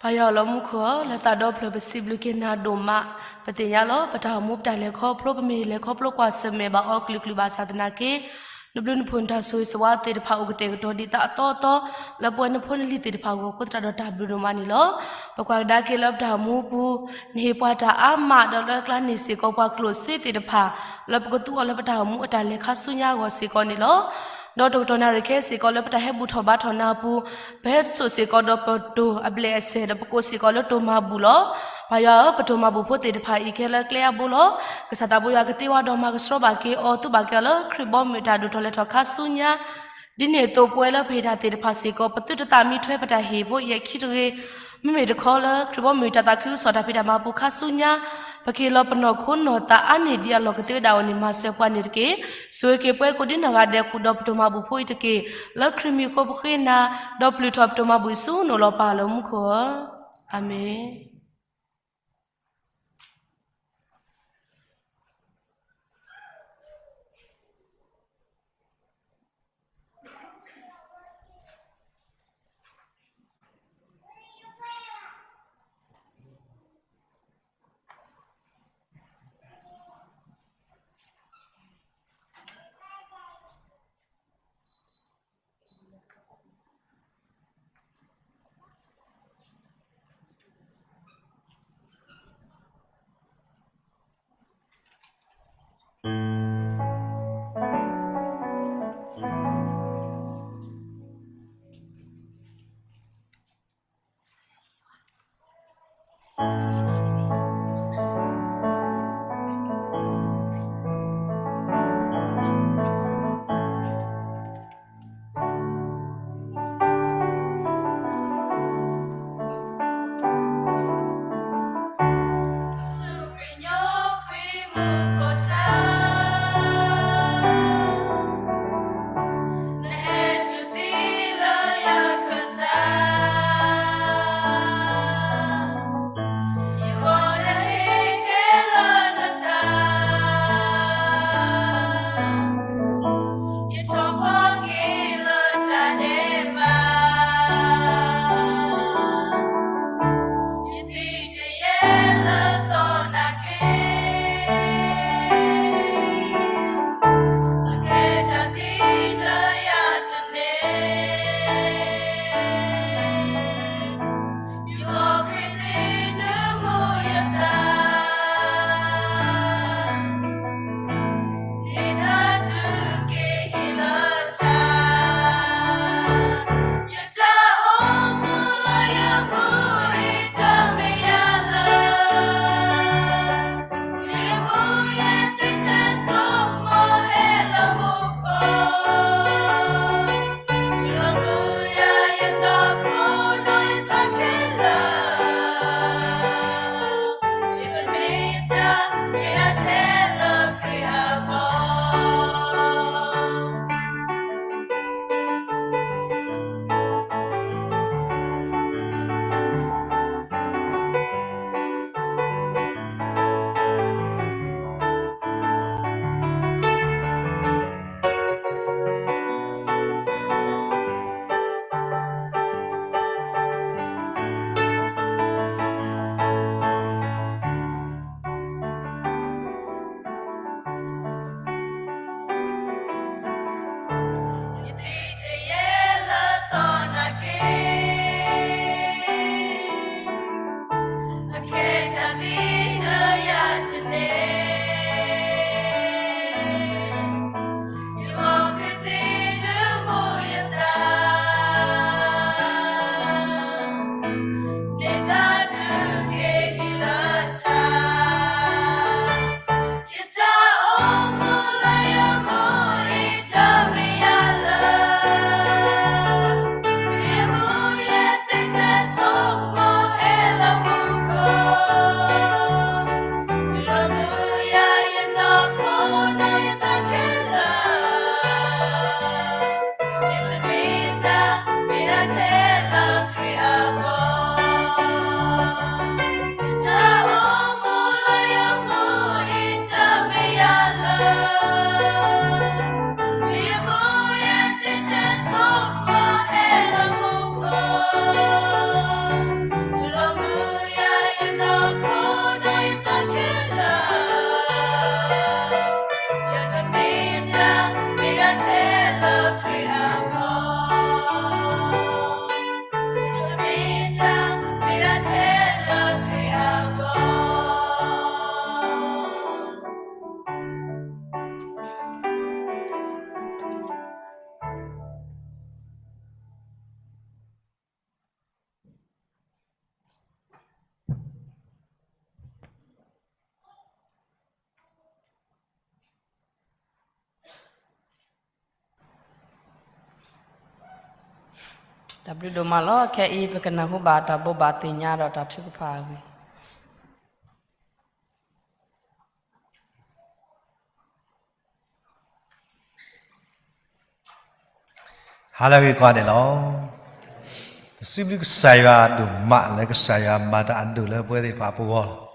ပၢ်ယွၤလၢမူခိၣ်ဧၢ, လၢသးဒီဖျၢၣ်ပစံးဘျုးက့ၤနၤဒိၣ်မး, ပသ့ၣ်ညါလီၤ ပတၢ်အိၣ်မူပတၢ်လဲၤခီဖျိ ပမ့ၢ်လဲၤခီဖျိကွၢ်ဆၢၣ်မဲာ်ဘၣ်အီၤကလုာ်ကလုာ်ဘၣ်ဆၣ်သနာ်က့ နဘျုးနဖှိၣ်နတၢ်ဆိၣ်ဂ့ၤဆိၣ်ဝါသ့ၣ်တဖၣ်အိၣ်ကတဲာ်ကတီၤဒ်သိးအသီအသီ လၢပဝဲနဖိနလံၤသ့ၣ်တဖၣ်အဂီၢ်အဃိသတးဒီးတၢ်ဘျုးဒိၣ်မးန့ၣ်လီၤ. ပကွၢ်ကဒါက့ၤလၢပတၢ်အိၣ်မူပူၤ နဟ့ၣ်ပှၤတၢ်အါမး ဒီးလၢအကျါန့ၣ်စ့ၢ်ကီးပှၤကျိၣ်စ့သ့ၣ်တဖၣ် လၢပကသူအီၤလၢပတၢ်အိၣ်မူအတၢ်လဲၤခါဆူညါအဂီၢ်စ့ၢ်ကီးန့ၣ်လီၤ. ဒီးတကတီၢ်နၣ်ရံၣ်ခဲအံၤစ့ၢ်ကီး လၢပတၢ်ဟဲဘူၣ်ထီၣ်ဘါထီၣ်နၤအပူၤ ပဟဲစိာ်စ့ၢ်ကီးဒီးပတိၢ်အဘျဲၣ်အစဲၣ် ဒီးပကိးစ့ၢ်ကီးလၢတိၢ်မၤဘူၣ်လီၤ. ပၢ်ယွၤဧၢ, ပတိၢ်မၤဘူၣ်ဖိသ့ၣ်တဖၣ်အံၤကဲလၢကျဲအဘိလီၤ. ကစၢ်သးဘိယွၤကသ့ဝါဒီးမၤကဆှီဘၣ်က့ၤအီၤ သူဘၣ်က့ၤအီၤလၢခရံာ်ဘီမုၢ်တၢ်ဒိၣ်ထီၣ်လဲၤထီၣ်ခါဆူညါ ဒ်န့ၣ်အသိးပဝဲလၢပဟ့ၣ်တၢ်သ့ၣ်တဖၣ်စ့ၢ်ကီး ပသုတသးမံထွဲပတၢ်ဟ့ၣ်ဖိအံၤအခံတဂ့ၤ. မ့မ့ၢ်တခီလၢခရံာ်ဘီမုၢ်တၢ်သးခုကစီၣ်တၢ်ဖံးတၢ်မၤပူၤခါဆူညါ ပကဟ့ၣ်လီၤပနီၢ်ခိနီၢ်သးအါန့ၢ်ဒ်အလီၢ်ကသ့ဝဲဒၣ်အဂီၢ်န့ၣ် မၤစၢၤပှၤန့ၣ်တက့ၢ်. ဆိၣ်ဂ့ၤက့ၤပှၤကိးဒ်နီၢ်ဂၤဒဲးဃုာ်ဒီးပတိၢ်မၤဘူၣ်ဖိအံၤတက့ၢ်. လၢခရံာ်မံၤအဃိပဃ့နၤ, ဒီးပလုၢ်ထီၣ်ပတိၢ်မၤဘူၣ်အံၤဆူနအိၣ်လီၤပၢ်လၢမူခိၣ်ဧၢ, အၤမ့ၣ်. တၢ်ဘျုးဒိၣ်မးလီၤ. ခဲအံၤပကနၢ်ဟူဘၣ်တၢ်ဘိးဘၣ်သ့ၣ်ညါဒီးတၢ်ထုကဖၣ်အဂ့ၢ် ဟါလၢအဂ့ၤကိးဂၤဒဲးန့ၣ်လီၤ. ပစံးဘျုးကစၢ်ယွၤဒိၣ်မးလၢကစၢ်ယွၤမၤတၢ်အဒိၣ်လၢပဝဲသ့ၣ်တဖၣ်အပဂီၢ်လီၤ.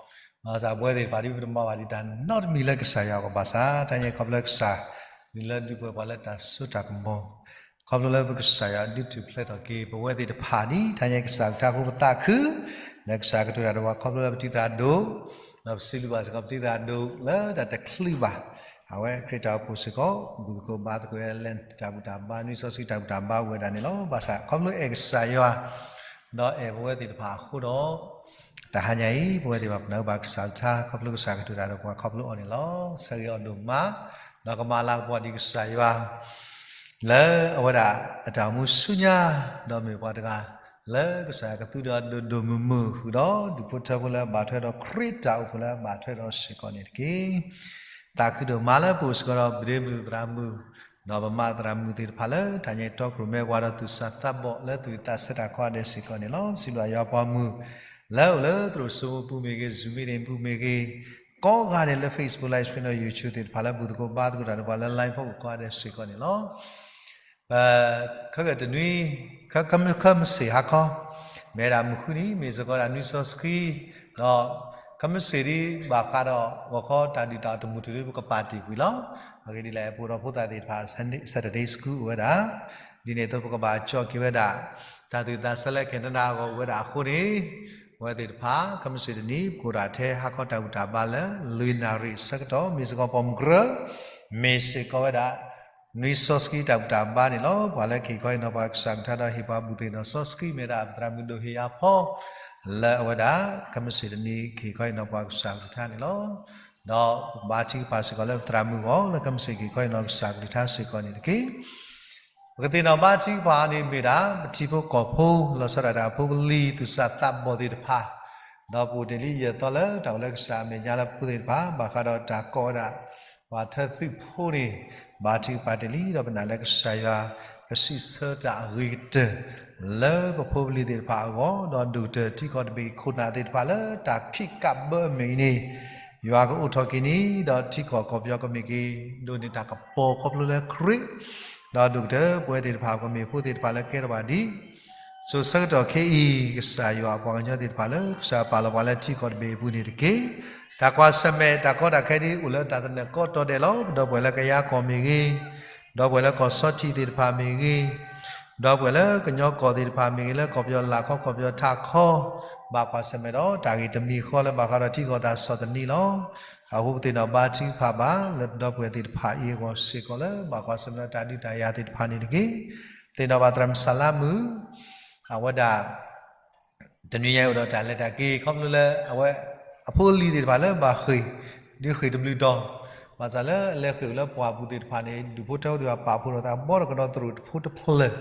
ဘၣ်ဆၣ်ပဝဲသ့ၣ်တဖၣ်ဒ်ပတမၤဘၣ်ဒံးတၢ်နီတမံၤလၢကစၢ်ယွၤအဂီၢ်ဘၣ်ဆၣ် တၢ်န့ၣ်ခီဖျိလၢကစၢ် ဒုးလၢဒုးပှဲၤပှၤလၢတၢ်စိတၢ်ကမီၤ ခီဖျိလၢပကစၢ်ယွၤဒုးထူၣ်ဖျဲးထီၣ်က့ၤ ပဝဲသ့ၣ်တဖၣ်ဒ်တၢ်ညါကစၢ်ကထါအဃိ ပသးခု လၢကစၢ်ကတိၤတၢ်ဒီးပှၤခီဖျိလၢပတံၤသရၣ်ဒိၣ် ဒီးပစံးဘျုးဘၣ်စ့ၢ်ကီးပတံၤသရၣ်ဒိၣ်လၢတၢ်တချုးဘၣ် အဝဲခရံာ်တၢ်အိၣ်ဖှိၣ်စ့ၢ်ကီး ဘူၣ်သကိးဘါသကိးဝဲလၢတၢ်ဘူၣ်တၢ်ဘါ နွံစီဆှံတၢ်ဘူၣ်တၢ်ဘါအိၣ်ဝဲဒၣ်န့ၣ်လီၤ. ဘၣ်ဆၣ်ခီဖျိအဲၣ်ကစၢ်ယွၤ ဒီးအဲၣ်ပဝဲသ့ၣ်တဖၣ်အဃိဒီး တၢ်ဟါညါအံၤ ပဝဲသ့ၣ်တဖၣ်ပနၢ်ဟူဘၣ်ကစၢ်ကထါ ခီဖျိကစၢ်ကတိၤတၢ်ဒီးပှၤခီဖျိအီၤန့ၣ်လီၤ. ဆၢဂ့ၤအီၤဒိၣ်မး ဒီးကမၤလၤကပီၤဒံးကစၢ်ယွၤ လၢအဝဲဒၣ်အတၢ်အိၣ်မူဆူညါ ဒီးမ့ၢ်ပှၤတဂၤ လၢကစၢ်ယွၤကသူဒီးဒိၣ်ဒိၣ်မုၢ်မုၢ်ဃုာ်ဒီး ဒူၣ်ဖိထၢဖိလၢအဘၣ်ထွဲဒီးခရံာ်တၢ်အိၣ်ဖှိၣ်လၢအဘၣ်ထွဲဒီးစ့ၢ်ကီးန့ၣ်တက့ၢ်. သးခုဒိၣ်မးလၢပအိၣ်စ့ၢ်ကီးဒီးပဒ့မုၣ်သရၣ်မုၣ် ဒီးပမါသရၣ်မုၣ်သ့ၣ်တဖၣ်လၢတၢ်ညါတီခိၣ်ရိၣ်မဲပှၤဒီးသူၣ်စၢ်သးဘီၣ်လၢသူၣ်ဝံၣ်သးဆၢတၢ်ကိးဂၤဒဲးစ့ၢ်ကီးန့ၣ်လီၤ. ပစံးဘျုးယွၤပှၤမုၢ် လၢအိၣ်လၢသရိာ်စိမိပူၤမ့ၢ်ဂ့ၤ Zoom meeting ပူၤမ့ၢ်ဂ့ၤ ကိးဂၤဒဲးလၢ Facebook Live Stream ဒီး YouTube သ့ၣ်တဖၣ်လၢဘူၣ်သကိးဘါသကိးတၢ်ဒီးပှၤလၢ line ဖီခိၣ်ကိးဂၤဒဲးစ့ၢ်ကီးန့ၣ်လီၤ. ပ ခဲကတနွံ ခဲ ခဲမုၢ်ဆ့ၣ်ဟါခီ မ့ၢ်ဝဲဒၣ်မုၢ်ဃုနံၤ မ့ၢ်စ့ၢ်ကီးဒၣ်နွံစီဆှံ ဒီး ခဲမုၢ်ဆ့ၣ်ဒ်ဘၣ်ဃးဒီး ဂီၤခီတၢ်ဒုၣ်တၢ်တမုာ်တဒု ပကပာ်တ့ၢ်ကွံာ်လီၤ. အဂ့ၢ်ဒ်လဲၣ် ပအိၣ်ဒီးဖိသၣ်သ့ၣ်တဖၣ် Sunday, Saturday School အိၣ်ဝဲဒၣ် ဒ်န့ၣ်အသိးပကဘၣ်ကၠီက့ၤဝဲဒၣ် တၢ်သူၣ်ဝံၣ်သးဆၢလၢ Canada အဂီၢ်အိၣ်ဝဲဒၣ်အဃိန့ၣ် ပဝဲသ့ၣ်တဖၣ် ခဲမုၢ်ဆ့ၣ်တနံၤ ပကအိၣ်ဒၣ်ထဲဟါခီတၢ်ဘူၣ်တၢ်ဘါလၢ လွံၢ်နၣ်ရံၣ်အဆၢကတီၢ် မ့ၢ်စ့ၢ်ကီးပိာ်မုၣ်ကရၢ မ့ၢ်စ့ၢ်ကီးဝဲဒၣ် နွံစီဆှံတၢ်ဘူၣ်တၢ်ဘါန့ၣ်လီၤ. ပှၤလၢကဟ့ၣ်ခီဟ့ၣ်နီၤပှၤကစၢ်ကလုၢ်ကထါဒီးဟ့ၣ်ပှၤဘူၣ်သ့ၣ်ဒီးစီဆှံမ့ၢ်ဒၣ်ပသရၣ်မုၣ်ဒိၣ်ဟ့ၣ်ယါဖီ လၢအဝဲဒၣ် ခဲမုၢ်ဆ့ၣ်တနံၤ ကဟ့ၣ်ခီဟ့ၣ်နီၤပှၤကစၢ်ကလုၢ်ကထါန့ၣ်လီၤ. ဒီးပဘါထုကဖၣ်စ့ၢ်ကီးလၢပသရၣ်မုၣ်အဂီၢ် လၢခဲမုၢ်ဆ့ၣ်ကဟ့ၣ်ခီဟ့ၣ်နီၤကစၢ်ကလုၢ်ကထါစ့ၢ်ကီးန့ၣ်တက့ၢ်. ပကသ့ၣ်နီၣ်ဘါထုကဖၣ်န့ၣ်မ့ၢ်ဒၣ် ပထံဖိကီၢ်ဖိ လီၤဆီဒၣ်တၢ်ဖိပလံၤ သူၣ်စၢ်သးဘီၣ်သ့ၣ်တဖၣ် ဒီးပအိၣ်တ့ၢ်လံယဲၢ်သီလၢတၢ်အိၣ်လၢကစၢ်အမဲာ်ညါလၢပဖိသ့ၣ်တဖၣ် ဘၣ်ဃးဒီးတၢ်ကိးဝဲဒၣ် ပှၤထၢသုးဖိန့ၣ် ဘါထုကဖၣ်တ့ၢ်လံ ဒီးပနာ်လၢကစၢ်ယွၤ ကစံးဆၢတၢ်အဂ့ၤကတၢၢ် လၢပဖိပလံၤသ့ၣ်တဖၣ်အဂီၢ် ဒီးဒိၣ်ကတၢၢ်ထံကီၢ်တဘ့ၣ်ခိၣ်နၢ်သ့ၣ်တဖၣ်လၢတၢ်ခံးကးဘၢအမဲာ်ညါန့ၣ် ယွၤကအိၣ်ထီၣ်က့ၤန့ၣ် ဒီးထံကီၢ်ကီၢ်ပယီၤကမ့ၢ်က့ၤ ဒိးန့ၢ်တၢ်ကပီၤခီဖျိလၢခရံာ် ဒီးဒိၣ်ကတၢၢ်ပဝဲသ့ၣ်တဖၣ်ကမ့ၢ်ဖိသ့ၣ်တဖၣ်လၢကဲထီၣ်ဘၣ်ဒ် စိၤဆၢကတီၢ်ခဲအံၤ ကစၢ်ယွၤအပှၤကညီသ့ၣ်တဖၣ်လၢ ကစၢ်ယွၤပာ်လီၤပှၤလၢထံကီၢ်တဘ့ၣ်အပူၤန့ၣ်တက့ၢ်. တၢ်ကွၢ်ဆၢၣ်မဲာ် တၢ်ကီတၢ်ခဲဒ်အိၣ်လၢတၢ်သနၢၣ်ကီတီၤဒဲးလီၤ. ပဒီပုၢ်ဝဲၢ်လၢကယၤကီၢ်မ့ၢ်ဂ့ၤ, ဒီပုၢ်ဝဲၢ်လၢကီၢ်ဆီထံးသ့ၣ်တဖၣ်မ့ၢ်ဂ့ၤ, ဒီပုၢ်ဝဲၢ်လၢကညီကီၢ်သ့ၣ်တဖၣ်မ့ၢ်ဂ့ၤ လၢကီၢ်ပယီၤလာ်ခီ ကီၢ်ပယီၤထးခီ, ဘၣ်ကွၢ်ဆၢၣ်မဲာ်ဒီးတၢ်ဂ့ၢ်တမံၤဃီလၢဘၣ်ဃးဒီးထံကီၢ်သးစီၣ်သနံးလီၤ. အဃိပသ့ၣ်နီၣ်ဘါထုကဖၣ်ဘၣ် လၢပဒီပုၢ်ဝဲၢ်သ့ၣ်တဖၣ်အံၤအဂီၢ်စ့ၢ်ကီးလၢ ဘၣ်ကွၢ်ဆၢၣ်မဲာ်ဒီးတၢ်ဒုးတၢ်ယၤသ့ၣ်တဖၣ်န့ၣ်တက့ၢ်. သ့ၣ်နီၣ်ဘၣ်သရၣ်မုၣ်စၤလါမုၣ် အဝဲဒၣ် တနွံညါအံၤအိၣ်ဒီးတၢ်လဲၤတၢ်က့ၤ ခီဖျိလၢအဝဲ အဖိအလံၤသ့ၣ်တဖၣ်လၢဘၣ်ဃ့ၢ် ဒုးဃ့ၢ်တဘျုးတီၤ, ဘၣ်ဆၣ်လၢအလဲၤဃ့ၢ်အိၣ်လၢပှၢ်ပူၤသ့ၣ်တဖၣ်န့ၣ် ဒူၣ်ဖိထၢဖိသ့ၣ်တဖၣ်ပာ်ဖှိၣ်ထီၣ်သးဘီတကဒီးသရိာ်တဖိတဖျၢၣ်, ဒီ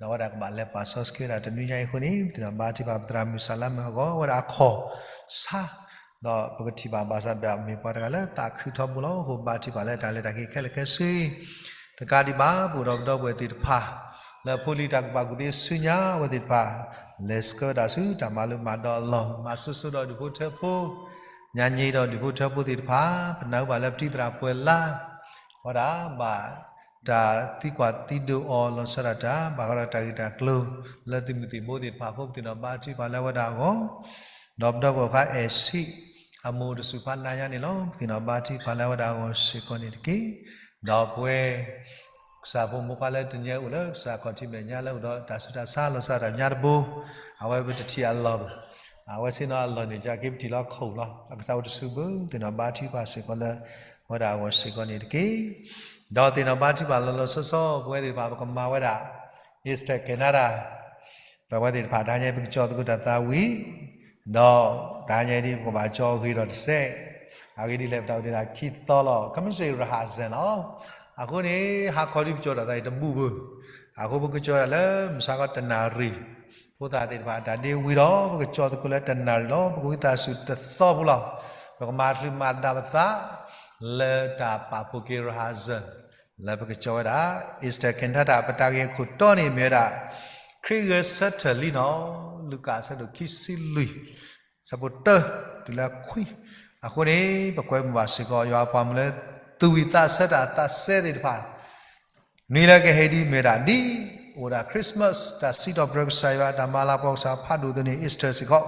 းအဝဲဒၣ်ကဘၣ်လဲၤပာ်စီဆှံဝဲဒၣ်တနွံညါအံၤအဃိန့ၣ် ပသ့ၣ်နီၣ်ဘါထုကဖၣ်ပသရၣ်မုၣ်စၤလါမုၣ်အဂီၢ် အဝဲဒၣ်အခီၣ်ဆါ ဒီးပကထံၣ်ဘၣ်ဘၣ်ဆၣ်ဒီးမ့ၢ်ပှၤတဂၤလၢသးခုထီဘိလီၤ. အဃိဘါထုကဖၣ်လၢတၢ်လဲၤတၢ်က့ၤခဲလၢာ်ခဲဆ့ တကးဒံးဘၣ် ပအိၣ်ဒီးပဒီပုၢ်ဝဲၢ်သ့ၣ်တဖၣ် လၢဖိလံၤတၢ်ကူၣ်ဘၣ်ကူၣ်သ့ဆူညါအဝဲသ့ၣ်တဖၣ် လဲၤဆှၢဝဲဒၣ်ဆူတၢ်မၤလိမၤဒိးအလီၢ် မၤစိၤစိၤဒီးဒူၣ်ဖိထၢဖိ ညါညါဒီးဒူၣ်ဖိထၢဖိသ့ၣ်တဖၣ် ပနၢ်ဟူဘၣ်လၢပတံၤသရၣ်ပှဲၤလါ ဝဲဒၣ်ဘၣ် တၢ်သံကွၢ်သံဒိးအီၤလီၤဆီဒၣ်တၢ် ဘၣ်ဃးဒီးတၢ်ဂ့ၢ်တၢ်ကျိၤ လၢသုးမုၢ်သံၣ်ဘိသ့ၣ်တဖၣ်အဃိ ပသ့ၣ်နီၣ်ဘါထုကဖၣ်လၢအဝဲဒၣ်အဂီၢ် ဒီးပဒီပုၢ်ဝဲၢ်ခွါအဲၣ်ဆံး အမိၢ်တစူၢ်ဖးနးညါန့ၣ်လီၤ. ပသ့ၣ်နီၣ်ဘါထုကဖၣ်လၢအဝဲဒၣ်အဂီၢ်စ့ၢ်ကီးန့ၣ်တက့ၢ်. ဒီးပဝဲ ကစၢ်ဖိမုၣ်ခွါလၢတနံၤအံၤအိၣ်လၢကစၢ်ခီၣ်ထံးမဲာ်ညါလၢအိၣ်ဒီးတၢ်ဆူးတၢ်ဆါလီၤဆီဒၣ်တၢ်ညါတဘိ အဝဲပတထံၣ်အလီၢ်ဘၣ်. အဝဲဆ့ၣ်နီၤအလီၢ်န့ၣ် ကက့ၤပထံၣ်လီၤခိၣ်လီၤ. အကစၢ်အိၣ်တဆူၣ်ဘၣ် သ့ၣ်နီၣ်ဘါထုကဖၣ်စ့ၢ်ကီးလၢ အဝဲဒၣ်အဂီၢ်စ့ၢ်ကီးန့ၣ်တက့ၢ်. ဒီးသ့ၣ်နီၣ်ဘါထုကဖၣ်လီၤလီၤဆီဆီ ပဝဲသ့ၣ်တဖၣ်ပကမၤဝဲဒၣ် Eastern Canada ပဝဲသ့ၣ်တဖၣ်တဟါညါအံၤ ပကကၠီသကိးတၢ်သးဝံၣ်, ဒီးတဟါညါအံၤဒ်ပကဘၣ်ကၠီအဂ့ၢ်ဒီးတစဲး, အဂ့ၢ်ဒ်လဲၣ် ပတၢ်အိၣ်သ့ၣ်တဖၣ်ခံသီလီၤ. ခဲမုၢ်ဆ့ၣ် rehearsal လီၤ. အဃိန့ၣ် ဟါခီဒ်ပကၠီတၢ်သးအံၤတဘူၣ်ဘၣ်. အဃိပကကၠီတၢ်လၢမုၢ်ဆါခီတနၣ်ရံၣ်, ဖိသၣ်သ့ၣ်တဖၣ်တၢ်ဒ့ဝံၤဒီး ပကကၠီသကိးလၢတနၣ်ရံၣ်လီၤ. ပကဝံသးစူၤတသီဖိလီၤ. ပကမၤချုးမၤဒါပသး လၢတၢ်ပာ်ဖှိၣ်က့ၤ rehearsal လၢပကကၠီဝဲဒၣ် Eastern Canada ပတၢ်ဂ့ၢ်အခိၣ်တီန့ၣ်မ့ၢ်ဝဲဒၣ် ခရံာ်ဂဲၤဆၢထၢၣ်လံနီၤ, လူၤကၣ်အဆၢဒိၣ်ခံဆံလွံၢ်, အဆၢဖိတၢ တုၤလၢအခွံ, အဃိန့ၣ် ပကွဲမုာ်ဘၣ်စ့ၢ်ကီး ယွၤအပှၤမုၣ်လၢ သူၣ်ဝံၣ်သးဆၢတၢ်သးစဲသ့ၣ်တဖၣ် နွံလၢကဟဲဒ်မ့ၢ်ဒၣ်ဒ် အိၣ်ဒၣ် Christmas တၢ်စံးထီၣ်ပတြၢၤကစၢ်ယွၤ တၢ်မၤလၤကပီၤကစၢ်ဖးဒိၣ်အသိးန့ၣ် Easter စ့ၢ်ကီး,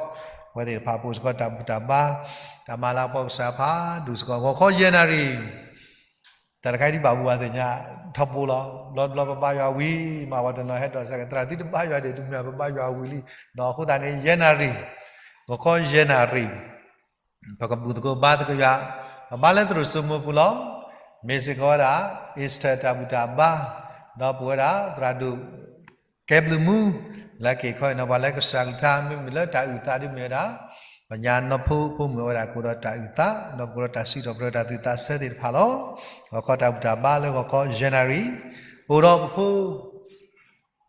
အဝဲသ့ၣ်တဖၣ်ပိာ်စ့ၢ်ကီးတၢ်ဘူၣ်တၢ်ဘါ, တၢ်မၤလၤကပီၤကစၢ်ဖးဒိၣ်စ့ၢ်ကီး ဂီၤခီယဲၢ်နၣ်ရံၣ် တၢ်တခါအံၤဒ်ဘၣ်ဘူဘၣ်သ့ၣ်ညါ ထီဘိလီၤ. ဘျီတဘျီပဘါယွၤဝံၤ မ့ၢ်ပှၤတနီၤဟဲဒိးစၢ်က့ၤ သရၣ်သုတဘါယွၤဒံး တမ့ၢ်ပဘါယွၤဝံၤလံ, ဒီးအဃိသတးန့ၣ် ယဲၢ်နၣ်ရံၣ်, ဂီၤခီယဲၢ်နၣ်ရံၣ် ပကဘူၣ်သကိးဘါသကိးယွၤ, ပဘါလၢသရိာ်စိမိၤပူၤလီၤ. မ့ၢ်စ့ၢ်ကီးဝဲဒၣ် Easter တၢ်ဘူၣ်တၢ်ဘါ, ဒီးပဝဲဒၣ်သရၣ်ဒိၣ် ကဲဘျုးမူ လၢက့ၤခီအံၤနီၤ ပှၤလၢကစၢ်ကလုၢ်ကထါ မ့မ့ၢ်လၢတၢ်အုၣ်သးဒ်မ့ၢ်ဝဲဒၣ် ပညါနီၢ်ဖိဖိမုၣ်ဝဲဒၣ် ကအိၣ်ဒီးတၢ်အုၣ်သး ဒီးကအိၣ်ဒီးတၢ်စံးထီၣ်ပတြၢၤတၢ်သူၣ်သးဆၢသ့ၣ်တဖၣ်လီၤ. ဂီၤခီတၢ်ဘူၣ်တၢ်ဘါလၢဂီၤခီယဲၢ်နၣ်ရံၣ်, အိၣ်ဒီးပဖိ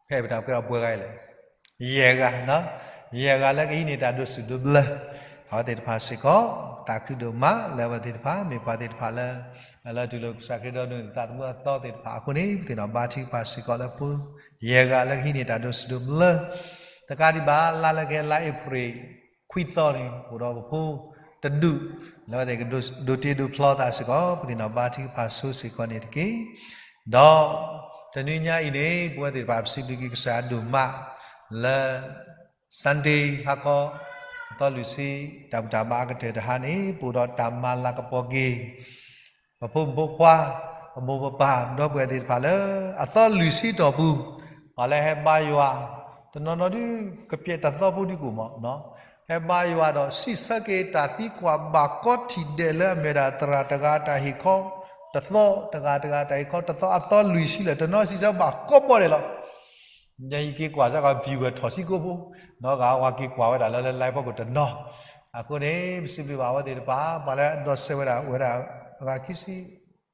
ဖဲပတၢ်ကဲထီၣ်ပှဲၤဂၤအံၤလဲၣ်, ယဲၢ်ဂၤ, ယဲၢ်ဂၤလၢကဟံးန့ၢ်တၢ်ဒိးစူၣ်ဒိးဘျၢ အဝဲသ့ၣ်တဖၣ်စ့ၢ်ကီး, သးခုဒိၣ်မးလၢအဝဲသ့ၣ်တဖၣ် မ့ၢ်ပှၤသ့ၣ်တဖၣ်လၢ လၢတူၢ်လိာ်ကစၢ်ခရံာ်ဒီးဒိးန့ၢ်သးသမူအသီသ့ၣ်တဖၣ်အဃိန့ၣ် ပသ့ၣ်နီၣ်ဘါထုကဖၣ်စ့ၢ်ကီးလၢဖိ ယဲၢ်ဂၤလၢကဟံးန့ၢ်တၢ်ဒိးစူၣ်ဒိးဘျၢ တကးဒံးဘၣ် လါလၢကဟဲလါအ့ဖြ့ၣ်ခွံသီန့ၣ် အိၣ်ဒီးပဖိတဒူၣ် လၢအဝဲသ့ၣ်ကဒိးတ့ဒိးဖျီသးစ့ၢ်ကီး ပသ့ၣ်နီၣ်ဘါထုကဖၣ်ဆိစ့ၢ်ကီးန့ၣ်တက့ၢ်. ဒီးတနွံညါအံၤန့ၣ် ပဝဲသ့ၣ်တဖၣ်ပစံးဘျုးက့ၤကစၢ်အဒိၣ်မးလၢ Sunday ဟါခီ အသီလွံၢ်ဆံ တၢ်ဘူၣ်တၢ်ဘါအကတၢၢ်တဟါန့ၣ် ပအိၣ်ဒီးတၢ်မၤလၤကပီၤက့ၤ ပဖိမုၣ်ဖိခွါ ပမိၢ်ပပၢ် ဒီပုၢ်ဝဲၢ်သ့ၣ်တဖၣ်လၢ အသီလွံၢ်ဆံတီၢ်ပူၤ ပှၤလၢဟဲဘါယွၤ တနီၤနီၤဒုး ကပျဲးတၢ်သီဖိဒုးကအိၣ်မး ဟဲဘါယွၤဒီးစံးဆၢက့ၤတၢ်သံကွၢ်ဘၣ်ကီထံၣ်ဒဲးလၢအမ့ၢ်ဝဲဒၣ်သရၣ်တဂၤတၢ်ဟ့ၣ်ခီတသီ တဂၤတဂၤတၢ်ဟ့ၣ်ခီတသီ အသီလွံၢ်ဆံလၢာ် တနီၤစံးဆၢဘၣ်ကီဘီဒဲးလီၤ. ညါယက့ၤကွၢ်စ့ၢ်ကီး viewer ထီၣ်ဆံကိးဖိ နီၢ်ဂၤဝဲက့ၤကွၢ်ဝဲဒၣ်လၢလၢ live ဖီခိၣ်တနီၤ အဃိန့ၣ် ပစံးဘျုးဘၣ်အဝဲသ့ၣ်တဖၣ် ပှၤလၢအဒိးစဲးဝဲဒၣ် ဝဲဒၣ်အဂၤခံဆံ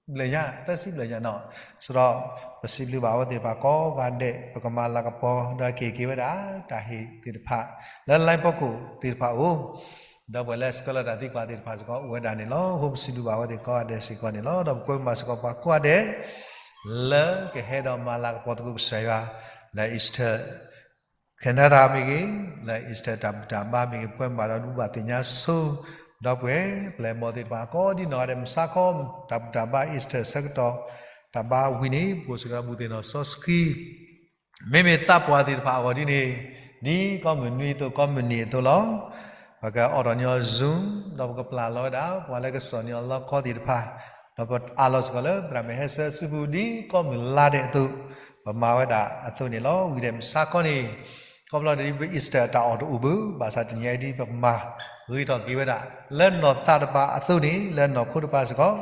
ဘျဲၣ်ညါ သၢဆံဘျဲၣ်ညါနီၤ စဒီး ပစံးဘျုးဘၣ်အဝဲသ့ၣ်တဖၣ်ကိးဂၤဒဲး ပကမၤလၤကပီၤ ဒီးက့ၤက့ၤဝဲဒၣ် တၢ်ဟ့ၣ်သ့ၣ်တဖၣ် လၢ live ဖီခိၣ်သ့ၣ်တဖၣ်အအိၣ် ဒီးပှၤလၢဆှၢလီၤတၢ်သံကွၢ်သ့ၣ်တဖၣ်စ့ၢ်ကီး အိၣ်ဝဲဒၣ်န့ၣ်လီၤ. အဃိပစံးဘျုးဘၣ်အဝဲသ့ၣ်ကိးဂၤဒဲးစ့ၢ်ကီးန့ၣ်လီၤ. ဒီးပကွဲမုာ်ဘၣ်စ့ၢ်ကီးပှၤကိးဂၤဒဲး လၢကဟဲဒီးမၤလၤကပီၤသကိးကစၢ်ယွၤ လၢ Easter Canada မ့ၢ်ဂ့ၤ, လၢ Easter တၢ်ဘူၣ်တၢ်ဘါမ့ၢ်ဂ့ၤ, ပကွဲမုာ်ဘၣ်ဒီးဒုးဘၣ်သ့ၣ်ညါဆိ ဒီပုၢ်ဝဲၢ်ပျဲၢ်ဘီၣ်သ့ၣ်တဖၣ် ကိးဒ်နီၢ်ဂၤဒဲး မုၢ်ဆါခီ တၢ်ဘူၣ်တၢ်ဘါ Easter ဆၢကတီၢ် တၢ်ဘါဝံၤန့ၣ် ပကိးစ့ၢ်ကီးဒီးဘူၣ်သ့ၣ်နီၣ်စီဆှံ မ့မ့ၢ်သးပှၢ်သ့ၣ်တဖၣ်အဂီၢ်ဒ်န့ၣ် ဒ်ကိးမုၢ်နွံအသိး ကိးမုၢ်နံၤအသိးလီၤ. ပကအိးထီၣ်န့ၢ်အီၤ Zoom ဒီးပကပျၢ်လီၤဝဲဒၣ် ပှၤလၢကစိာ်န့ၢ်အီၤလီခီသ့ၣ်တဖၣ်, ဒီးပအးလီၤစ့ၢ်ကီးလၢ သရၣ်မုၣ်ဟဲဆၢအစုပူၤ ဒ်ကိးမုၢ်လါဒဲးအသိး ပမၤဝဲဒၣ်အသိးန့ၣ်လီၤ. ဝံၤဒီးမုၢ်ဆါခီန့ၣ် ခီဖျိဒ်ပ Easter တၢ်အီၣ်တအိၣ်ဘၣ် ဘၣ်ဆၣ်တနံၤအံၤဒ်ပကမၤဂ့ၤထီၣ်က့ၤဝဲဒၣ် လၢနီၢ်သးတပၤအသိးန့ၣ် လၢနီၢ်ခိတပၤစ့ၢ်ကီး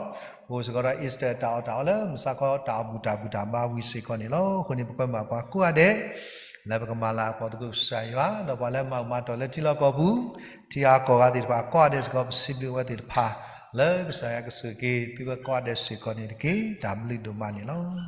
အိၣ်စ့ၢ်ကီးဒီး Easter တၢ်အီၣ်တၢ်အီလၢမုၢ်ဆါခီ တၢ်အီၣ်ဘူၣ်တၢ်ဘူၣ်တၢ်ဘါဝံၤစ့ၢ်ကီးန့ၣ်လီၤ. အဃိန့ၣ် ပကွဲမုာ်ဘၣ်ပှၤကိးဂၤဒဲး လၢပကမၤလၤကပီၤသကိးကစၢ်ယွၤ ဒီးပှၤလၢမၤမၤတီၢ်လၢထံလီၢ်ကီၢ်ပူၤ ထံဂၤကီၢ်ဂၤသ့ၣ်တဖၣ်ကိးဂၤဒဲးစ့ၢ်ကီး ပစံးဘျုးဝဲသ့ၣ်တဖၣ် လၢကစၢ်ယွၤကဆိၣ်ဂ့ၤက့ၤ သုဝဲကိးဂၤဒဲးစ့ၢ်ကီးန့ၣ်တက့ၢ်. တၢ်ဘျုးဒိၣ်မးန့ၣ်လီၤ.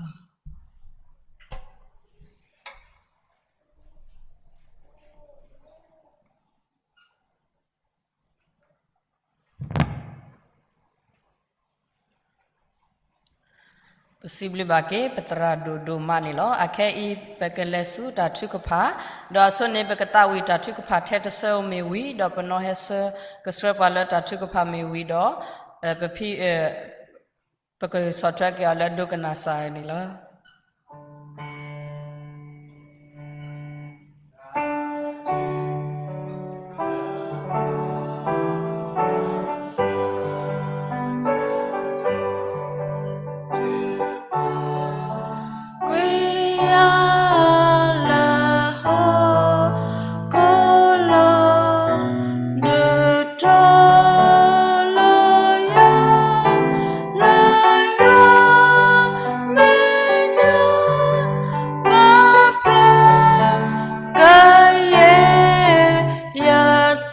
ပစံးဘျုးဘၣ်က့ၤ ပသရၣ်ဒိၣ်ဒိၣ်မးန့ၣ်လီၤ. အခဲအံၤ ပကလဲၤဆူတၢ်ထုကဖၣ်, ဒီးအဆိန့ၣ် ပကသးဝံၣ်တၢ်ထုကဖၣ်ထဲတဆၢဧိၤမ့ၢ်ဝံၤ, ဒီးပနီၢ်ဟဲဆၢကဆှၢပှၤလၢတၢ်ထုကဖၣ်မ့ၢ်ဝံၤဒီး ပဖံ ပကဆီၣ်ထွဲက့ၤအီၤလၢဒိကနၣ်စၢ်န့ၣ်လီၤ. ကွံာ်ယၤလၢဟီၣ်ခိၣ်လီၤ, ဒုးထီၣ်လၢယၤ လၢယွၤမဲာ်ညါ ပာ်ဖျါကယဲၢ်ယ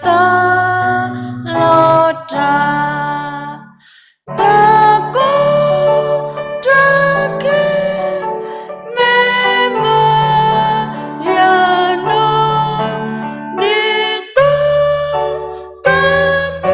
သးလီၤတၢ် တၢ်ကီတၢ်ခဲ မ့ၢ်မၤယၤနီၢ် ဒ်သိးကပ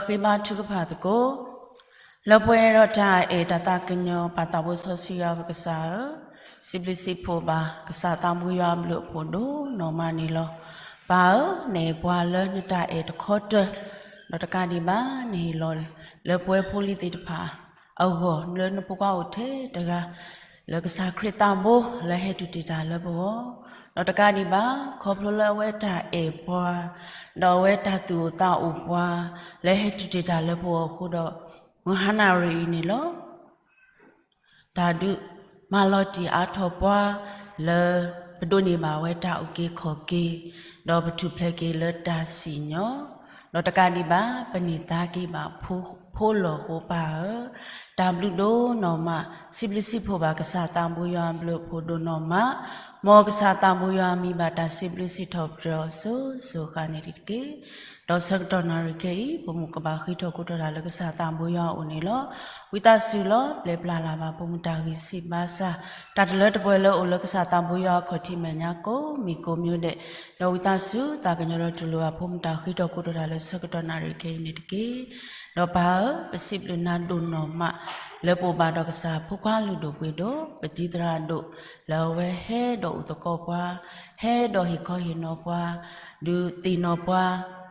ဃ့ဘါထုကဖၣ်သကိး, လၢပှဲၤဒီးတၢ်အဲၣ်တၢ်သးကညီၤ ပၢ်သးဘိစီဆှံယွၤပကစၢ်ဧၢ, စံးဘျုးစံးဖှိၣ်ဘၣ်ကစၢ်သးဘိယွၤအဘျုးအဖှိၣ်ဒိၣ်နီၢ်မးန့ၣ်လီၤ. ပၢ်ဧၢ, နအဲၣ်ပှၤလၢနတၢ်အဲၣ်တခီတၢၢ်, ဒီးတကးဒံးဘၣ် နဟ့ၣ်လီၤလၢပဝဲဖိလံၤသ့ၣ်တဖၣ်အဂီၢ် လၢနဖိခွါအိၣ်ထဲတဂၤ လၢကစၢ်ခရံာ်သးဘိလၢဟဲတုၤတ့ၢ်တၢ်လၢပဂီၢ်, ဒီးတကးဒံးဘၣ် ခီဖျိလၢအဝဲတၢ်အဲၣ်ပှၤ, ဒီးအဝဲတၢ်သူၣ်အိၣ်သးအိၣ်ပှၤ လၢဟဲတုၤတ့ၢ်တၢ်လၢပဂီၢ်အဃိဒီး, မုၢ်ဟါနၣ်ရံၣ်အံၤန့ၣ်လီၤ. တၢ်ဒုးမၤလီၤတံၢ်အါထီၣ်ပှၤ လၢပဒိးန့ၢ်ဘၣ်ဝဲတၢ်အုၣ်က့ၤခီၣ်က့ၤ, ဒီးပထူၣ်ဖျဲးက့ၤလၢတၢ်စံၣ်ညီၣ်, ဒီးတကးဒံးဘၣ် ပန့ၢ်သါက့ၤဘၣ်ဖိလီၢ်အဃိပၢ်ဧၢ, တၢ်ဘျုးဒိၣ်နီၢ်မး, စံးဘျုးစံးဖှိၣ်ဘၣ်ကစၢ်သးဘိယွၤအဘျုးအဖှိၣ်ဒိၣ်နီၢ်မး, မ်ကစၢ်သးဘိယွၤမံၤဘၣ်တၢ်စံးဘျုးစံးထီၣ်ပတြၢၤအီၤစိၤစိၤဃၣ်န့ၣ်တက့ၢ်. ဒီးဆၢကတီၢ်နၣ်ရံၣ်ခဲအံၤ ပမုၢ်ကဘၣ်ဃ့ထီၣ်ကိးထီၣ်တၢ်လၢကစၢ်သးဘိယွၤအအိၣ်န့ၣ်လီၤ. ဝံသးစူၤလီၤ ပျဲပျၢ်လၢ်ဘၣ်ပမုၢ်တၢ်ဂံၢ်ဆံးဘါစၢ်, တၢ်တလၢတပှဲၤလၢအိၣ်လၢကစၢ်သးဘိယွၤအခီၣ်ထံးမဲာ်ညါကိးမံၤကိးမံၤဒဲး, ဒီးဝံသးစူၤသးကညီၤဒီးတူၢ်လိာ်ဘၣ်ပမုၢ်တၢ်ဃ့ထီၣ်ကိးထီၣ်တၢ်လၢဆၢကတီၢ်နၣ်ရံၣ်ခဲအံၤန့ၣ်တက့ၢ်. ဒီးပၢ်ဧၢ, ပစံးဘျုးနၤဒိၣ်နီၢ်မး လၢပအိၣ်ဘၣ်ဒီးကစၢ်ဖိခွါလုၢ်ဒိၣ်ပှ့ၤဒိၣ် ပတံၤသရၣ်ဒိၣ် လၢအဝဲဟဲဒီးအိၣ်သကိးပှၤ, ဟဲဒီးဟ့ၣ်ခီဟ့ၣ်နီၤပှၤ, ဒုးသ့ၣ်နီၣ်ပှၤ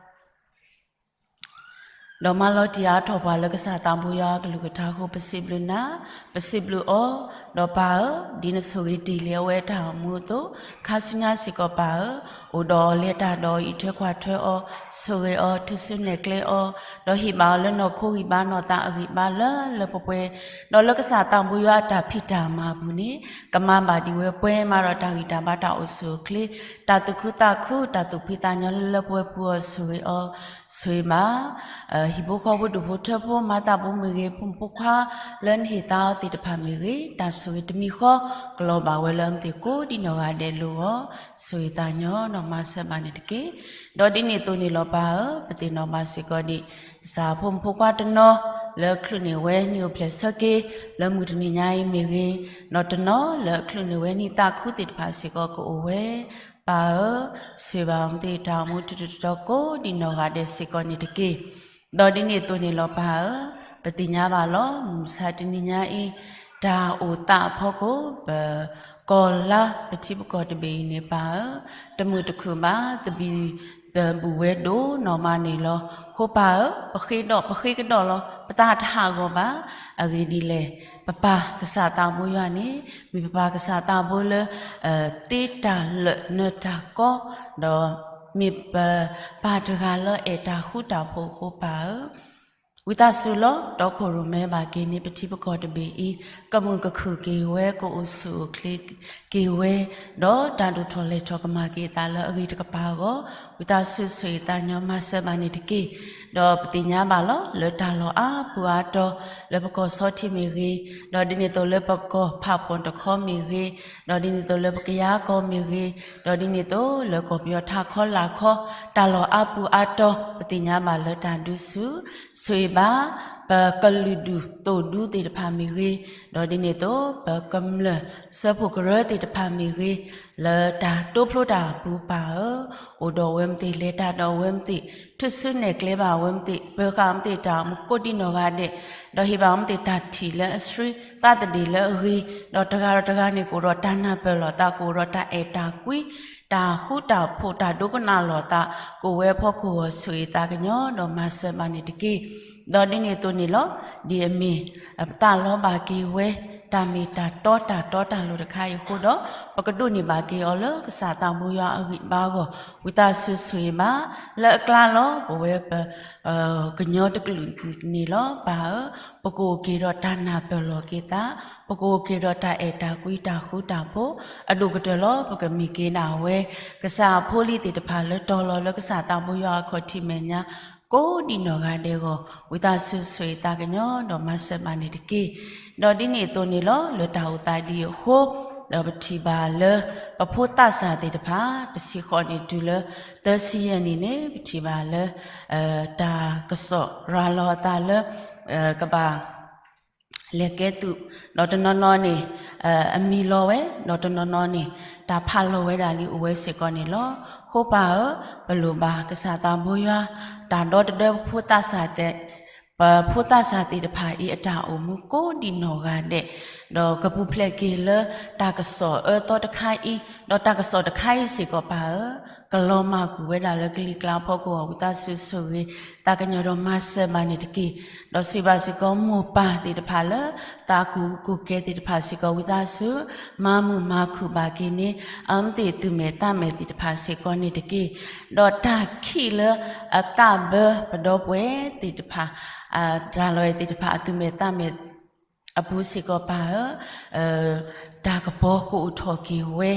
ဒီးမၤလီၤတံၢ်အါထီၣ်ပှၤလၢကစၢ်သးဘိယွၤအကလုၢ်ကထါအဃိ ပစံးဘျုးနၤ, ပစံးဘျုးအီၤ, ဒီးပၢ်ဧၢ, ဒ်နဆိၣ်ဂ့ၤတ့ၢ်လံအဝဲအတၢ်အိၣ်မူအသိး, ခါဆူညါစ့ၢ်ကီးပၢ်ဧၢ, အိၣ်ဒီးအီၤလၢတၢ်ဒီးအံးထွဲကွၢ်ထွဲအီၤ, ဆိၣ်ဂ့ၤအီၤ, ထုးစုနဲၣ်ကျဲအီၤ, ဒီးဟ့ၣ်ဘၣ်အီၤလၢနီၢ်ခိဂံၢ်ဘါနီၢ်သးအဂံၢ်ဘါလၢလၢပှဲၤပှဲၤ, ဒီးလၢကစၢ်သးဘိယွၤအတၢ်ဖံးတၢ်မၤအပူၤန့ၣ် ကမၤဘၣ်ဒံးဝဲပှဲၤမးဒီးတၢ်ဂံၢ်တၢ်ဘါတၢ်အိၣ်ဆူၣ်အိၣ်ချ့, တၢ်သူၣ်ခုသးခု, တၢ်သူၣ်ဖှံသးညီလၢလၢပှဲၤပှဲၤပူၤအီၤဆိၣ်ဂ့ၤအီၤ, ဆိၣ်ဂ့ၤဘၣ် ဟံၣ်ဖိဃီဖိဒူၣ်ဖိထၢဖိမၤသးဖိမ့ၢ်ဂ့ၤ, ဖိမုၣ်ဖိခွါလၢနဟ့ၣ်သါအီၤသ့ၣ်တဖၣ်မ့ၢ်ဂ့ၤ, တၢ်ဆိၣ်ဂ့ၤတမံၤဃီ ကလီၤဘၣ်ဝဲလၢအမ့ၢ်သ့ၣ်ကိးဒံနီၢ်ဂၤဒဲးလိၤဂီၢ်, ဆိၣ်ဂ့ၤသးညီဒီးမၤစၢၤဘၣ်န့ၣ်တက့ၢ်. ဒီးဒ်န့ၣ်အသိးန့ၣ်လီၤပၢ်ဧၢ, ပသ့ၣ်နီၣ်ဘၣ်စ့ၢ်ကီးဒံး ကစၢ်ဖိမုၣ်ဖိခွါတနီၤ လၢချုးန့ၢ်ဝဲနံၣ်အိၣ်ဖျဲၣ်ဆၢက့ၤ လၢမုၢ်တနံၤညါအံၤမ့ၢ်ဂ့ၤ, ဒီးတနီၤလၢအချုးန့ၢ်ဝဲနံၣ်သးခုသ့ၣ်တဖၣ်စ့ၢ်ကီးကအိၣ်ဝဲ, ပၢ်ဧၢ, ဆိၣ်ဂ့ၤဘၣ်အမ့ၢ်သ့ၣ်တၢ်အိၣ်မူတတီၤတတီၤကိးဒံနီၢ်ဂၤဒဲးစ့ၢ်ကီးန့ၣ်တက့ၢ်. ဒီးဒ်န့ၣ်အသိးန့ၣ်လီၤပၢ်ဧၢ, ပသ့ၣ်ညါဘၣ်လီၤ မုၢ်မဆါတနံၤညါအံၤ တၢ်အိၣ်သးအဖီခိၣ် ပကီၢ်လါပထံပကီၢ်တဘ့ၣ်အံၤန့ၣ်ပၢ်ဧၢ, တမုာ်တခုၣ်ဘၣ် သဘံၣ်သဘုၣ်ဝဲဒိၣ်နီၢ်မးန့ၣ်လီၤ. အဃိပၢ်ဧၢ, ပဃ့ဒီးပဃ့ကဒီးလီၤ ပသးတဟးဂီၤဘၣ်. အဂ့ၢ်ဒ်လဲၣ်, ပပၢ်ကစၢ်သးဘိယွၤန့ၣ် မ့ၢ်ပပၢ်ကစၢ်သးဘိလၢ သ့တၢ်လၢာ်နၢၤတၢ်ကီ, ဒီးမ့ၢ်ပပၢ်တဂၤလၢအအဲၣ်တၢ်ဃူတၢ်ဖိးအဃိပၢ်ဧၢ, ဝံသးစူၤလီၤ တီခိၣ်ရိၣ်မဲဘၣ်က့ၤန့ၣ် ပထံပကီၢ်တဘ့ၣ်အံၤ ကမုာ်ကခုၣ်က့ၤဝဲ ကအိၣ်ဆူၣ်အိၣ်ချ့က့ၤဝဲ, ဒီးတၢ်ဒိၣ်ထီၣ်လဲၢ်ထီၣ်ကမၤက့ၤအသးလၢအဂ့ၤတကပၤအဂီၢ်, ဝံသးစူၤဆိၣ်ဂ့ၤသးညီမၤစၢၤဘၣ်န့ၣ်တက့ၢ်. ဒီးပသ့ၣ်ညါဘၣ်လီၤ လၢတၢ်လီၢ်အါပူၤအါတီၤ လၢပကီၢ်ဆီထံးမ့ၢ်ဂ့ၤ, ဒီးဒ်န့ၣ်အသိးလၢပကီၢ်ဖးဖီၣ်တခီမ့ၢ်ဂ့ၤ, ဒီးဒ်န့ၣ်အသိးလၢပကယၤကီၢ်မ့ၢ်ဂ့ၤ, ဒီးဒ်န့ၣ်အသိးလၢကီၢ်ပယီၤထးခီလာ်ခီ, တၢ်လီၢ်အါပူၤအါတီၤ ပသ့ၣ်ညါဘၣ်လၢတၢ်ဒုးဆူၣ်, ဆိၣ်ဂ့ၤဘၣ် ပကလုာ်ဒူၣ်သိၣ်ဒူသ့ၣ်တဖၣ်မ့ၢ်ဂ့ၤ, ဒီးဒ်န့ၣ်အသိး ပကမျၢၢ်စၢဖှိၣ်ကရၢသ့ၣ်တဖၣ်မ့ၢ်ဂ့ၤ, လၢတၢ်တိဖျိတၢ်ပူၤပၢ်ဧၢ, အိၣ်ဒီးဝဲမ့ၢ်သ့ၣ် လဲၤတၢ်ဒီးဝဲမ့ၢ်သ့ၣ် ထုးစုနဲၣ်ကျဲဘၣ်ဝဲမ့ၢ်သ့ၣ် ပၢၤဃာ်မ့ၢ်သ့ၣ်တၢ်အိၣ်မူကိးဒံနီၢ်ဂၤဒဲး, ဒီးဟ့ၣ်ဘၣ်ဝဲမ့ၢ်သ့ၣ်တၢ်ထံၣ်လၢအဆှံ သးသဒ့ၣ်လၢအဂ့ၤ, ဒီးတဂၤဒီးတဂၤန့ၣ် ကအိၣ်ဒီးတၢ်နၢ်ပၢၢ်လိာ်သး ကအိၣ်ဒီးတၢ်အဲၣ်တၢ်ကွံ တၢ်ဃူတၢ်ဖိး တၢ်ဒိကနၣ်လိာ်သး ကအိၣ်ဝဲအဖီခိၣ်အဂီၢ်ဆိၣ်ဂ့ၤသးကညီၤဒီးမၤစၢၤဘၣ်န့ၣ်တက့ၢ်. ဒီးဒ်န့ၣ်အသိးန့ၣ်လီၤ ဒ်အမ့ၢ် ပသးလီဘၣ်က့ၤဝဲ တၢ်မ့ၢ်တၢ်တီတၢ်တီတၢ်လိၤတခါအံၤအဃိဒီး ပကဒိးန့ၢ်ဘၣ်က့ၤအီၤလၢကစၢ်သးဘိယွၤအဂံၢ်ဘါအဂီၢ် ဝံသးစူၤဆိၣ်ဂ့ၤဘၣ် လၢအကျါလီၤ ပဝဲပ ကညီတကလုာ်န့ၣ်လီၤ ပၢ်ဧၢ, ပကအိၣ်က့ၤဒီးတၢ်နၢ်ပၢၢ်လိာ်က့ၤသး, ပကအိၣ်က့ၤဒီးတၢ်အဲၣ်တၢ်ကွံတၢ်ဃူတၢ်ဖိး, အဒိၣ်ကတၢၢ်လီၤ ပကမ့ၢ်က့ၤဒၣ်ဝဲ ကစၢ်အဖိအလံၤသ့ၣ်တဖၣ်လၢတီၤလီၤလၢကစၢ်သးဘိယွၤအခီၣ်ထံးမဲာ်ညါ ကိးဒံနီၢ်ဂၤဒဲးအဂီၢ် ဝံသးစူၤဆိၣ်ဂ့ၤသးကညီၤဒီးမၤစၢၤဘၣ်န့ၣ်တက့ၢ်. ဒီးဒ်န့ၣ်အသိးန့ၣ်လီၤ လၢတၢ်အိၣ်သးဒ်အံၤအဃိ ဒီးပထံၣ်ဘၣ်လၢ ပဖိသးစၢ်သ့ၣ်တဖၣ် တဆံဃိးနံၣ်တုၤလၢ သၢဆံယဲၢ်နံၣ်န့ၣ် ပထံၣ်ဘၣ်လၢ တၢ်ကစီၣ်ရၤလီၤအသးလၢ ကဘၣ် လဲၤကဲသုး, ဒီးတနီၤနီၤန့ၣ် အမံၤလီၤဝဲ, ဒီးတနီၤနီၤန့ၣ် တၢ်ဖးလီၤဝဲဒၣ်လံအိၣ်ဝဲစ့ၢ်ကီးန့ၣ်လီၤ. ကိးပၢ်ဧၢ, ပလိၣ်ဘၣ်ကစၢ်သးဘိယွၤ တၢ်ဒီတဒၢပဖိသၣ်စၢ်သ့ၣ်, ပဖိသၣ်စၢ်သ့ၣ်တဖၣ်အံၤအတၢ်အိၣ်မူကိးဒံးနီၢ်ဂၤဒဲး, ဒီးကပူၤဖျဲးက့ၤလၢတၢ်ကစီၣ်အၢသီတခါအံၤ, ဒီးတၢ်ကစီၣ်တခါအံၤစ့ၢ်ကီးပၢ်ဧၢ, ကလီၤမၢ်ကွံာ်ဝဲဒၣ်လၢကလံၤကျါအဖီခိၣ်အဂီၢ် ဝံသးစူၤဆိၣ်ဂ့ၤ သးကညီၤဒီးမၤစၢၤဘၣ်န့ၣ်တက့ၢ်. ဒီးဆိၣ်ဂ့ၤဘၣ်စ့ၢ်ကီးမိၢ်ပၢ်သ့ၣ်တဖၣ်လၢ သးကူၣ်ကူၣ်ကဲသ့ၣ်တဖၣ်စ့ၢ်ကီး ဝံသးစူၤ မၤမုာ်မၤခုၣ်ဘၣ်က့ၤန့ၣ် အဝဲသ့ၣ်သူၣ်မဲာ်သးမဲာ်သ့ၣ်တဖၣ်စ့ၢ်ကီးန့ၣ်တက့ၢ်. ဒီးတၢ်ခံးလၢအကးဘၢပဒီပုၢ်ဝဲၢ်သ့ၣ်တဖၣ် တၢ်လီၢ်သ့ၣ်တဖၣ်အသူၣ်မဲာ်သးမဲာ် အပူၤစ့ၢ်ကီးပၢ်ဧၢ, တၢ်ကပီၤကအိၣ်ထီၣ်က့ၤဝဲ,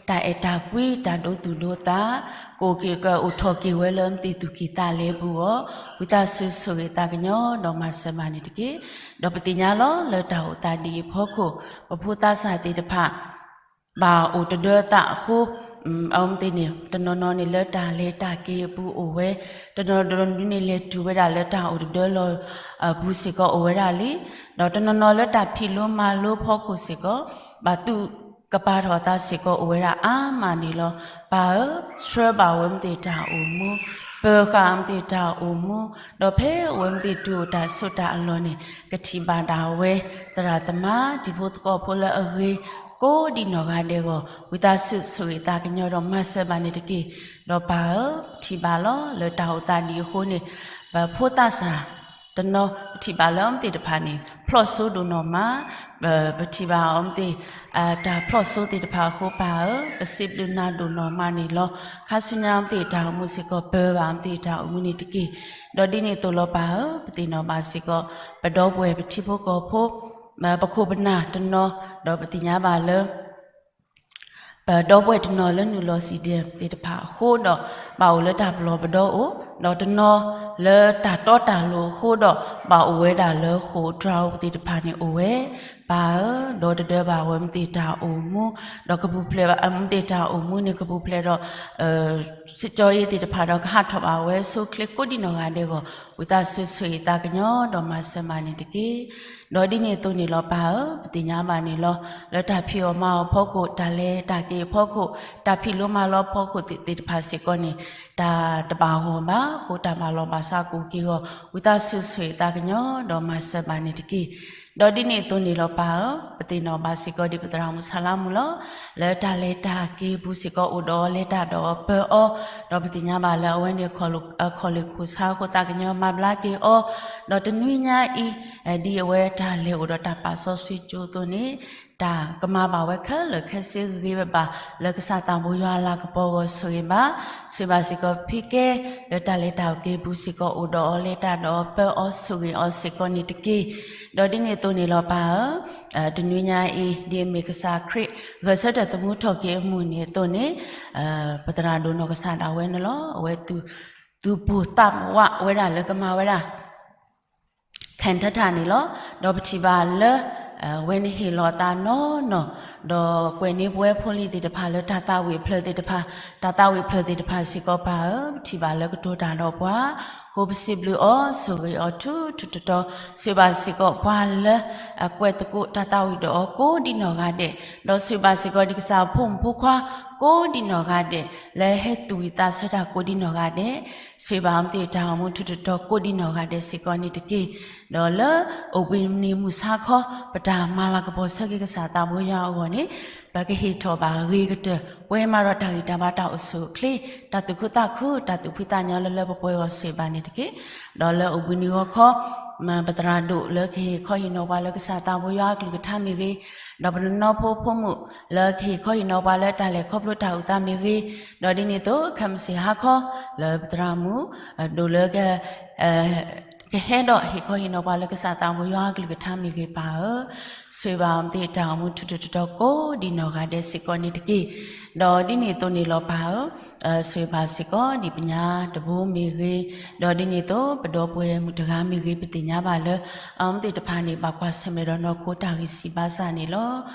တၢ်အဲၣ်တၢ်ကွံ တၢ်ဒိသူၣ်ဒိသး ကအိၣ်က့ၤ ကအိၣ်ထီၣ်က့ၤဝဲလၢအဝဲသ့ၣ်သူၣ်ကံၢ်သးလဲပူၤအဂီၢ်, ဝံသးစူၤဆိၣ်ဂ့ၤသးကညီၤဒီးမၤစၢၤဘၣ်န့ၣ်တက့ၢ်. ဒီးပသ့ၣ်ညါလီၤလၢတၢ်အိၣ်သးဒ်အံၤအဖီခိၣ် ပဖိသၣ်စၢ်သ့ၣ်တဖၣ် ဘၣ်အိၣ်တဒၢသးအဃိ အဝဲသ့ၣ်န့ၣ် တနီၤနီၤန့ၣ်လၢတၢ်လဲၤတၢ်က့ၤအပူၤအိၣ်ဝဲ, တနီၤနီၤဒုန့ၣ်လဲၤတုၤဝဲဒၣ်လၢတၢ်အိၣ်တဒၢလီၤအပူၤစ့ၢ်ကီးအိၣ်ဝဲဒၣ်လံ, ဒီးတနီၤနီၤလၢတၢ်ဖံးလိမၤလိအဖီခိၣ်စ့ၢ်ကီး ဘၣ်သူၣ်ကပာ်ထီၣ်အသးစ့ၢ်ကီးအိၣ်ဝဲဒၣ်အါမးန့ၣ်လီၤ. ပၢ်ဧၢ, ဆှၢဘၣ်ဝဲမ့ၢ်သ့ၣ်တၢ်အိၣ်မူ, ပၢၤဃာ်မ့ၢ်သ့ၣ်တၢ်အိၣ်မူ, ဒီးဖဲအဝဲမ့ၢ်သ့ၣ်တုၤအိၣ်တၢ်စိတၢ်အလီၢ်န့ၣ် ကထံၣ်ဘၣ်ဒၣ်ဝဲ သရၣ်သမါ တံၤဖိသကိးဖိလၢအဂ့ၤ ကိးဒံးနီၢ်ဂၤဒဲးအဂီၢ် ဝံသးစူၤဆိၣ်ဂ့ၤသးကညီၤဒီးမၤစၢၤဘၣ်န့ၣ်တက့ၢ်. ဒီးပၢ်ဧၢ, ပထံၣ်ဘၣ်လီၤလၢတၢ်အိၣ်သးဒ်အဃိန့ၣ် ပဖိသၣ်စၢ်တနီၤ ပထံၣ်ဘၣ်လၢအဝဲသ့ၣ်တဖၣ်န့ၣ် ဖျီၣ်စိဒိၣ်နီၢ်မး, ပထံၣ်ဘၣ်အဝဲသ့ၣ် တၢ်ဖျီၣ်စိသ့ၣ်တဖၣ်အဃိပၢ်ဧၢ, ပစံးဘျုးနၤဒိၣ်နီၢ်မးန့ၣ်လီၤ. ခါဆူညါအဝဲသ့ၣ်တၢ်အိၣ်မူစ့ၢ်ကီး ပၢၤဘၣ်အဝဲသ့ၣ်တၢ်အိၣ်မူန့ၣ်တက့ၢ်. ဒီးဒ်န့ၣ်အသိးလီၤပၢ်ဧၢ, ပသ့ၣ်နီၣ်ဘၣ်စ့ၢ်ကီး ပဒီပုၢ်ဝဲၢ်ပထံဖိကီၢ်ဖိ ပခိၣ်ပနၢ်တနီၤ, ဒီးပသ့ၣ်ညါဘၣ်လၢ ပဒီပုၢ်ဝဲၢ်တနီၤလၢနုာ်လီၤ CDM သ့ၣ်တဖၣ်အဃိဒီး ဘၣ်အိၣ်လၢတၢ်ပလီၢ်ပဒီအိၣ်, ဒီးတနီၤလၢတၢ်တီတၢ်လိၤအဃိဒီး ဘၣ်အိၣ်ဝဲဒၣ်လၢဃိာ်တြၤအိၣ်သ့ၣ်တဖၣ်န့ၣ်အိၣ်ဝဲ. ပၢ်ဧၢ, ဒီတဒၢဘၣ်ဝဲမ့ၢ်သ့ၣ်တၢ်အိၣ်မူ, ဒီးကပူၤဖျဲးဘၣ် မ့ၢ်သ့ၣ်တၢ်အိၣ်မူန့ၣ် ကပူၤဖျဲးဒီး စကၠီအ့သ့ၣ်တဖၣ်ဒီးကဟးထီၣ်ဘၣ်ဝဲဆိချ့ကိးဒံးနီၢ်ဂၤဒဲးအဂီၢ် ဝံသးစူၤဆိၣ်ဂ့ၤသးကညီၤဒီးမၤစၢၤမးန့ၣ်တက့ၢ်. ဒီးဒ်န့ၣ်အသိးန့ၣ်လီၤပၢ်ဧၢ, ပသ့ၣ်ညါဘၣ်န့ၣ်လီၤ. လၢတၢ်ဖံးအီၣ်မၤအီၣ်အဖီခိၣ်, တၢ်လဲၤတၢ်က့ၤအဖီခိၣ်, တၢ်ဖံးလိမၤလိအဖီခိၣ်သ့ၣ်တဖၣ်စ့ၢ်ကီးန့ၣ် တၢ်တဘၣ်ဂီၢ်ဘၣ်, အဃိတၢ်ဘၣ်လီၢ်ဘၣ်စးကအိၣ်က့ၤအဂီၢ် ဝံသးစူၤဆိၣ်ဂ့ၤသးကညီၤဒီးမၤစၢၤဘၣ်န့ၣ်တက့ၢ်. ဒီးဒ်န့ၣ်အသိးန့ၣ်လီၤပၢ်ဧၢ, ပသ့ၣ်နီၣ်ဘၣ်စ့ၢ်ကီးဒ်ပသရၣ်မုၣ်ဆါလါမူလီၤ. လၢတၢ်လဲၤတၢ်က့ၤအပူၤစ့ၢ်ကီးအိၣ်ဒီးအီၤ လဲၤတၢ်ဒီးအီၤပၢၤအီၤ, ဒီးပသ့ၣ်ညါဘၣ်လၢအဝဲန့ၣ် ခီၣ်လ့ၣ်ခိၣ်ဆါအဃိသးကညီၤမၤဘျါက့ၤအီၤ, ဒီးတနွံညါအံၤ ဒ်အဝဲတၢ်လဲၤအိၣ်ဒီးတၢ်ပာ်စီဆှံကၠိအသိးန့ၣ် တၢ်ကမၤဘၣ်ဝဲခဲလၢာ်ခဲဆ့ဂ့ၤဂ့ၤဘၣ်ဘၣ် လၢကစၢ်သးဘိယွၤအလၤကပီၤအဂီၢ်ဆိၣ်ဂ့ၤဘၣ်, ဆိၣ်ဂ့ၤဘၣ်စ့ၢ်ကီးဖံကဲ လၢတၢ်လဲၤတၢ်က့ၤအပူၤစ့ၢ်ကီးအိၣ်ဒီးအီၤ လဲၤတၢ်ဒီးအီၤပၢၤအီၤဆိၣ်ဂ့ၤအီၤစ့ၢ်ကီးန့ၣ်တက့ၢ်. ဒီးဒ်န့ၣ်အသိးန့ၣ်လီၤပၢ်ဧၢ, တနွံညါအံၤ ဒ်အမ့ၢ်ကစၢ်ခရံာ် ဂဲၤဆၢထၢၣ်သမူထီၣ်က့ၤအမုၢ်နံၤအသိးန့ၣ် ပသရၣ်ဒိၣ်နီၢ်ကစၢ်ဒၣ်ဝဲန့ၣ်လီၤ. အဝဲ သူၣ်ပိၢ်သးဝးဝဲဒၣ်လၢကမၤဝဲဒၣ် ခဲထၢထၣ်န့ၣ်လီၤ. ဒီးပထံၣ်ဘၣ်လၢ ဝဲန့ၣ်ဟ့ၣ်လီၤအသးနီၢ်နီၢ်, ဒီးကွဲးန့ၢ်ပဝဲဖိလံၤသ့ၣ်တဖၣ်လၢတၢ်သးဝံၣ်အဖျၢၣ်သ့ၣ်တဖၣ်, တၢ်သးဝံၣ်အဖျၢၣ်သ့ၣ်တဖၣ်စ့ၢ်ကီးပၢ်ဧၢ, ပထံၣ်ဘၣ်လၢကတိၤတၢ်ဒီးပှၤ, ဃိပစံးဘျုးအီၤ ဆိၣ်ဂ့ၤအီၤထူထူတီတီ, ဆိၣ်ဂ့ၤဘၣ်စ့ၢ်ကီးပှၤလၢအကွဲးသကိးတၢ်သးဝံၣ်ဒီးအီၤကိးဒံးနီၢ်ဂၤဒဲး, ဒီးဆိၣ်ဂ့ၤဘၣ်စ့ၢ်ကီးဒ်ကစၢ်ဖိမုၣ်ဖိခွါကိးဒံးနီၢ်ဂၤဒဲး, လၢဟဲသူၣ်ဝံၣ်သးဆၢတၢ်ကိးဒံးနီၢ်ဂၤဒဲး, ဆိၣ်ဂ့ၤဘၣ်မ့ၢ်သ့ၣ်တၢ်အိၣ်မူထူထူတီတီကိးဒံးနီၢ်ဂၤဒဲးစ့ၢ်ကီးန့ၣ်တက့ၢ်. ဒီးလၢအိၣ်ဘှံးနံၤမုၢ်ဆါခီ ပတၢ်မၤလၤကပီၤဆၢက့ၤကစၢ်သးဘိယွၤအဂီၢ်န့ၣ် ပကဟ့ၣ်ထီၣ်ဘၣ်ဂ့ၤကတၢၢ် ပှဲၤမးဒီးတၢ်ဂံၢ်တၢ်ဘါတၢ်အိၣ်ဆူၣ်အိၣ်ချ့, တၢ်သူၣ်ခုသးခု, တၢ်သူၣ်ဖှံသးညီလၢလၢပှဲၤပှဲၤအဂီၢ်ဆိၣ်ဂ့ၤဘၣ်န့ၣ်တက့ၢ်. ဒီးလၢအိၣ်ဘှံးနံၤဂီၤခီ ပသရၣ်ဒိၣ်လၢကဟ့ၣ်ခီဟ့ၣ်နီၤပှၤလၢကစၢ်သးဘိယွၤအကလုၢ်ကထါမ့ၢ်ဂ့ၤ, ဒီးပနီၢ်ဖိဖိမုၣ်လၢကဟ့ၣ်ခီဟ့ၣ်နီၤပှၤလၢတၢ်လဲၤခီဖျိတၢ်အုၣ်သးမ့ၢ်ဂ့ၤ, ဒီးဒ်န့ၣ်အသိး ခဲမုၢ်ဆ့ၣ်ဟါခီ လၢပသရၣ်မုၣ် ဒိၣ်လၢ ကဟဲဒီးဟ့ၣ်ခီဟ့ၣ်နီၤပှၤလၢကစၢ်သးဘိယွၤအကလုၢ်ကထါမ့ၢ်ဂ့ၤပၢ်ဧၢ, ဆိၣ်ဂ့ၤဘၣ်အီၤမ့ၢ်သ့ၣ်တၢ်အိၣ်မူထူထူတီတီကိးဒံးနီၢ်ဂၤဒဲးစ့ၢ်ကီးန့ၣ်တက့ၢ်. ဒီးဒ်န့ၣ်အသိးန့ၣ်လီၤပၢ်ဧၢ, ဆိၣ်ဂ့ၤဘၣ်စ့ၢ်ကီးဒ်ပညါတဘိမ့ၢ်ဂ့ၤ, ဒီးဒ်န့ၣ်အသိး ပဒီပုၢ်ဝဲၢ်မုၣ်တဂၤမ့ၢ်ဂ့ၤ ပသ့ၣ်ညါဘၣ်လၢ အဝဲသ့ၣ်တဖၣ်န့ၣ် ဘၣ်ကွၢ်ဆၢၣ်မဲာ်ဒီးနီၢ်ခိတၢ်ဂံၢ်ဆံးဘါစၢ်န့ၣ်လီၤ.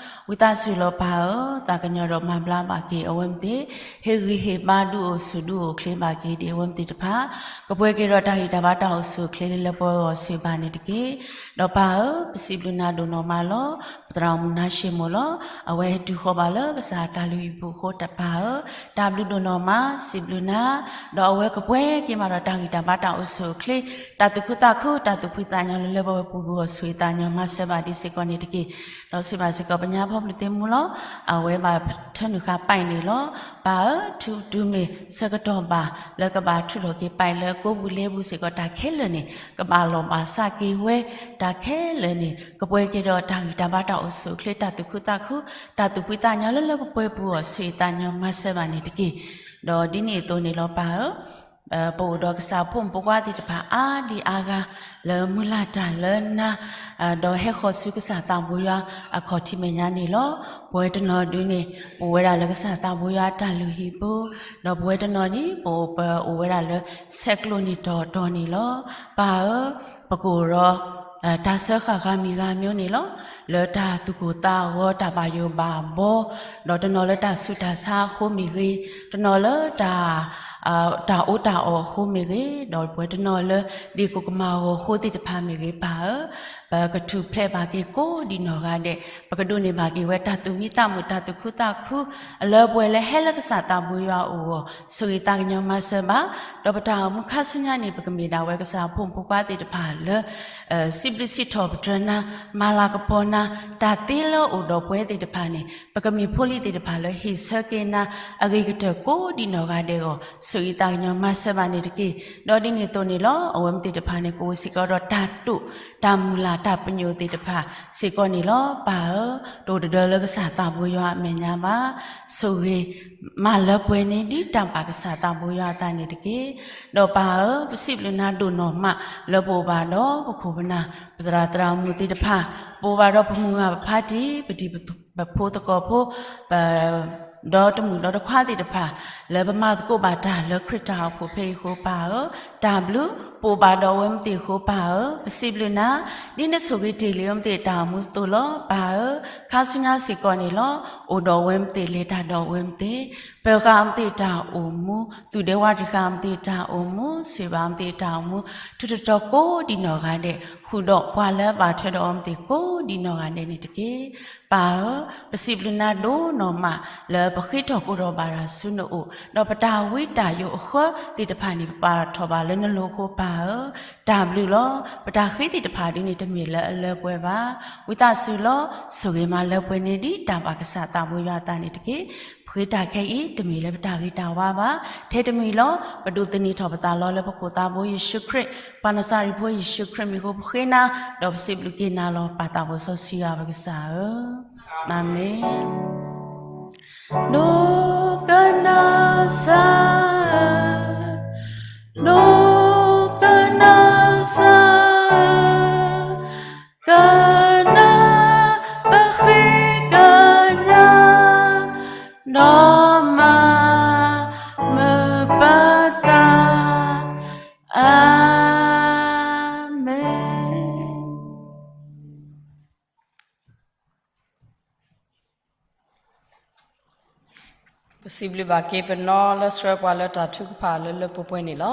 ဝံသးစူၤလီၤပၢ်ဧၢ, သးကညီၤဒီးမၤဘျါဘၣ်က့ၤအဝဲမ့ၢ်သ့ၣ်, ဟ့ၣ်ဂံၢ်ဟ့ၣ်ဘါဒုးအိၣ်ဆူၣ်ဒုးအိၣ်ချ့ဘၣ်က့ၤဒ်အဝဲမ့ၢ်သ့ၣ်တဖၣ်, ကပှဲၤက့ၤဒီးတၢ်ဂံၢ်တၢ်ဘါတၢ်အိၣ်ဆူၣ်အိၣ်ချ့လၢလၢပှဲၤပှဲၤအဂီၢ်ဆိၣ်ဂ့ၤဘၣ်န့ၣ်တက့ၢ်. ဒီးပၢ်ဧၢ, ပစံးဘျုးနၤဒိၣ်နီၢ်မးလီၤ. သရၣ်မုၣ်နါၡ့ၣ်မိၣ်လီၤ. အဝဲဟဲတုၤဃီၤဘၣ်လၢကစၢ်တၢ်လုၢ်ဟံၣ်ပူၤအဃိ တၢ်ပၢ်ဧၢ, တၢ်ဘျုးဒိၣ်နီၢ်မး စံးဘျုးနၤ, ဒီးအဝဲကပှဲၤက့ၤမးဒီးတၢ်ဂံၢ်တၢ်ဘါတၢ်အိၣ်ဆူၣ်အိၣ်ချ့, တၢ်သူၣ်ခုသးခု တၢ်သူၣ်ဖှံသးညီလၢလၢပှဲၤပှဲၤပူၤပူၤအဂီၢ် ဆိၣ်ဂ့ၤသးညီမၤစၢၤဘၣ်ဒံးစ့ၢ်ကီးန့ၣ်တက့ၢ်. ဒီးစံးဘၣ်စ့ၢ်ကီးပညါဖီဘျုးသ့ၣ်မူလီၤ. အဝဲဘၣ်ထၢနုာ်ဃာ်ပာ်အံၤန့ၣ်လီၤ. ပၢ်ဧၢ, ထူတုၤမ့ၢ်ဆၢကတီၢ်ဘၣ် လၢကဘၣ်ထုးထီၣ်က့ၤပာ်အံၤလၢကိးပူၤလဲၤပူၤစ့ၢ်ကီး တၢ်ခဲလၢာ်န့ၣ် ကဘၣ်လီၢ်ဘၣ်စးက့ၤဝဲ, တၢ်ခဲလၢာ်န့ၣ် ကပှဲၤက့ၤဒီးတၢ်ဂံၢ်တၢ်ဘါတၢ်အိၣ်ဆူၣ်အိၣ်ချ့ တၢ်သူၣ်ခုသးခု တၢ်သူၣ်ဖှံသးညီလၢလၢပှဲၤပှဲၤပူၤအဂီၢ် ဆိၣ်ဂ့ၤသးညီမၤစၢၤဘၣ်န့ၣ်တက့ၢ်. ဒီးဒ်န့ၣ်အသိးန့ၣ်လီၤပၢ်ဧၢ, ပအိၣ်ဒီးကစၢ်ဖိမုၣ်ဖိခွါသ့ၣ်တဖၣ်အါဒံအါဂၤ လၢမုၢ်လၢ်တၢ်လၢနၤ, ဒီးဟဲဃီၤဆူကစၢ်သးဘိယွၤအခီၣ်ထံးမဲာ်ညါန့ၣ်လီၤ. ပဝဲတနီၤဒုန့ၣ် ပအိၣ်ဝဲဒၣ်လၢကစၢ်သးဘိယွၤအတၢ်လုၢ်ဟံၣ်ပူၤ, ဒီးပဝဲတနီၤဒု ပအိၣ်ပအိၣ်ဝဲဒၣ်လၢဆဲးကျိးန့ၣ်တီၤတီၤန့ၣ်လီၤ. ပၢ်ဧၢ, ပကအိၣ်ဒီး တၢ်စၢဃာ်ဂၤမံၤဂၤမံၤန့ၣ်လီၤ. လၢတၢ်သူၣ်ကိၢ်သးဂီၤ တၢ်ဘၣ်ယိၣ်ဘၣ်ဘီ, ဒီးတနီၤလၢတၢ်ဆူးတၢ်ဆါအဃိမ့ၢ်ဂ့ၤ, တနီၤလၢ တၢ်အိၣ်တၢ်အီၣ်အဃိမ့ၢ်ဂ့ၤ, ဒီးပဝဲတနီၤလၢဒ့ၣ်ကိၢ်ကမၣ်ဂီၤအဃိသ့ၣ်တဖၣ်မ့ၢ်ဂ့ၤ ပၢ်ဧၢ, ပကထူၣ်ဖျဲးဘၣ်က့ၤကိးဒံးနီၢ်ဂၤဒဲး, ပကဒိးန့ၢ်ဘၣ်က့ၤဝဲတၢ်သူၣ်မံသးမုာ် တၢ်သူၣ်ခုသးခု လၢပှဲၤလၢဟဲလၢကစၢ်သးဘိယွၤအအိၣ်အဂီၢ် ဆိၣ်ဂ့ၤသးကညီၤမၤစၢၤဘၣ်, ဒီးပတၢ်အိၣ်မူခါဆူညါန့ၣ် ပကမ့ၢ်ဒၣ်ဝဲကစၢ်ဖိမုၣ်ဖိခွါသ့ၣ်တဖၣ်လၢ စံးဘျုးစံးထီၣ်ပတြၢၤနၤ, မၤလၤကပီၤနၤ, တၢ်သ့လၢအိၣ်ဒီးပှဲၤသ့ၣ်တဖၣ်န့ၣ် ပကမ့ၢ်ဖိလံၤသ့ၣ်တဖၣ်လၢဟ့ၣ်ဆၢက့ၤနၤ အဂ့ၤကတၢၢ်ကိးဒံးနီၢ်ဂၤဒဲးအဂီၢ် ဆိၣ်ဂ့ၤသးကညီၤမၤစၢၤဘၣ်န့ၣ်တက့ၢ်. ဒီးဒ်န့ၣ်အသိးန့ၣ်လီၤ. အဝဲမ့ၢ်သ့ၣ်တဖၣ်န့ၣ် ကအိၣ်စ့ၢ်ကီးဒီးတၢ်တိာ် တၢ်မုၢ်လၢ် တၢ်ပညိၣ်သ့ၣ်တဖၣ်စ့ၢ်ကီးန့ၣ်လီၤ. ပၢ်ဧၢ, တအိၣ်တဒၢလၢကစၢ်သးဘိယွၤအမဲာ်ညါဘၣ်. ဆိၣ်ဂ့ၤ မၤလၢပှဲၤန့ၢ်ဒ်တၢ်ဘၣ်ကစၢ်သးဘိယွၤအသးန့ၣ်တက့ၢ်. ဒီးပၢ်ဧၢ, ပစံးဘျုးနၤဒိၣ်နီၢ်မး လၢပအိၣ်ဘၣ်ဒီးပခိၣ်ပနၢ် ပသရၣ်သရၣ်မုၣ်သ့ၣ်တဖၣ်, ပအိၣ်ဘၣ်ဒီးပမုၢ်ဂၢ်ပဖါတံၢ် ပတံၤပဖိသကိးဖိ ပ ဒီးတမုၣ်ဒီးတခွါသ့ၣ်တဖၣ် လၢပမၤသကိးဘၣ်တၢ်လၢခရံာ်တၢ်အိၣ်ဖှိၣ်ဖဲအံၤအဃိ ပၢ်ဧၢ, တၢ်ဘျုး ပအိၣ်ဘၣ်ဒီးအဝဲမ့ၢ်သ့ၣ်အဃိ ပၢ်ဧၢ, ပစံးဘျုးနၤ ဒ်နဆိၣ်ဂ့ၤတ့ၢ်လံအဝဲမ့ၢ်သ့ၣ်တၢ်အိၣ်မူအသိးလီၤ. ပၢ်ဧၢ, ခါဆူညါစ့ၢ်ကီးန့ၣ်လီၤ. အိၣ်ဒီးအဝဲမ့ၢ်သ့ၣ် လဲၤတၢ်ဒီးအဝဲမ့ၢ်သ့ၣ်, ပၢၤဃာ်အဝဲမ့ၢ်သ့ၣ်တၢ်အိၣ်မူ, သူၣ်ဒဲဝါတံၢ်ဃာ်အဝဲမ့ၢ်သ့ၣ်တၢ်အိၣ်မူ, ဆိၣ်ဂ့ၤဘၣ်အဝဲမ့ၢ်သ့ၣ်တၢ်အိၣ်မူ, ထူးထီၣ်တီၤကိးဒံးနီၢ်ဂၤဒဲး, ဃုာ်ဒီးပှၤလၢအဘၣ်ထွဲဒီးအဝဲမ့ၢ်သ့ၣ်ကိးဒံးနီၢ်ဂၤဒဲးန့ၣ်တက့ၢ်. ပၢ်ဧၢ, ပစံးဘျုးနၤဒိၣ်နီၢ်မး လၢပဃ့ထီၣ်ကိးထီၣ်ဘၣ်တၢ်ဆူနအိၣ်, ဒီးပတၢ်ဝံတၢ်ယိးအဃၢသ့ၣ်တဖၣ်န့ၣ် ပပာ်ထီၣ်ဘၣ်လၢနလိၤအဃိ ပၢ်ဧၢ, တၢ်ဘျုးလီၤ. ပတၢ်ဃ့သ့ၣ်တဖၣ်ဒ်န့ၣ် တမ့ၢ်လၢအလၢပှဲၤဘၣ်. ဝံသးစူၤလီၤ. ဆိၣ်ဂ့ၤမၤလၢပှဲၤန့ၢ်ဒ်တၢ်ဘၣ်ကစၢ်သးဘိယွၤအသးန့ၣ်တက့ၢ်. ပဃ့တၢ်ခဲအံၤ တမ့ၢ်လၢပတၢ်ဂ့ၤတၢ်ဝါဘၣ်. ထဲတမံၤလီၤ. ပဒိးသန့ၤထီၣ်ပသးလီၤလၢပခိၣ်သးဘိယ့ၣ်ၡူးခရံာ်, ပှၤနၤစၤရ့းဖိယ့ၣ်ၡူးခရံာ်မံၤအဃိ ပဃ့နၤ, ဒီးပစံးဘျုးက့ၤနၤလီၤ. ပၢ်သးဘိစီဆှံယွၤပကစၢ်ဧၢ, အၤမ့ၣ်. ဒိကနၣ်စၢ်, ဒိကနၣ်စၢ်, ကနၣ်ပဃ့ကညး, ဒီးမၤမုာ်ပသး, အၤမ့ၣ်. ပစံးဘျုးဘၣ်က့ၤပနီၢ်လၢဆှၢပှၤလၢတၢ်ထုကဖၣ်လၢလၢပှဲၤပှဲၤန့ၣ်လီၤ.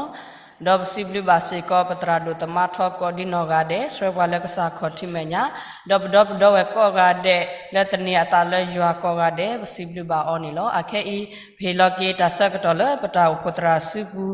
ဒီးပစံးဘျုးဘၣ်စ့ၢ်ကီးပသရၣ်ဒိၣ်သမါထီကိးဒံးနီၢ်ဂၤဒဲး, ဆှၢပှၤလၢကစၢ်ခီၣ်ထံးမဲာ်ညါ, ဒီးပဒီပုၢ်ဝဲၢ်ကိးဂၤဒဲး လၢသန့ၤအသးလၢယွၤကိးဂၤဒဲး, ပစံးဘျုးဘၣ်အီၤန့ၣ်လီၤ. အခဲအံၤ ပဟ့ၣ်လီၤက့ၤတၢ်ဆၢကတီၢ်လၢပတၢ်အိၣ်ဖှိၣ်သရၣ်စုပူၤ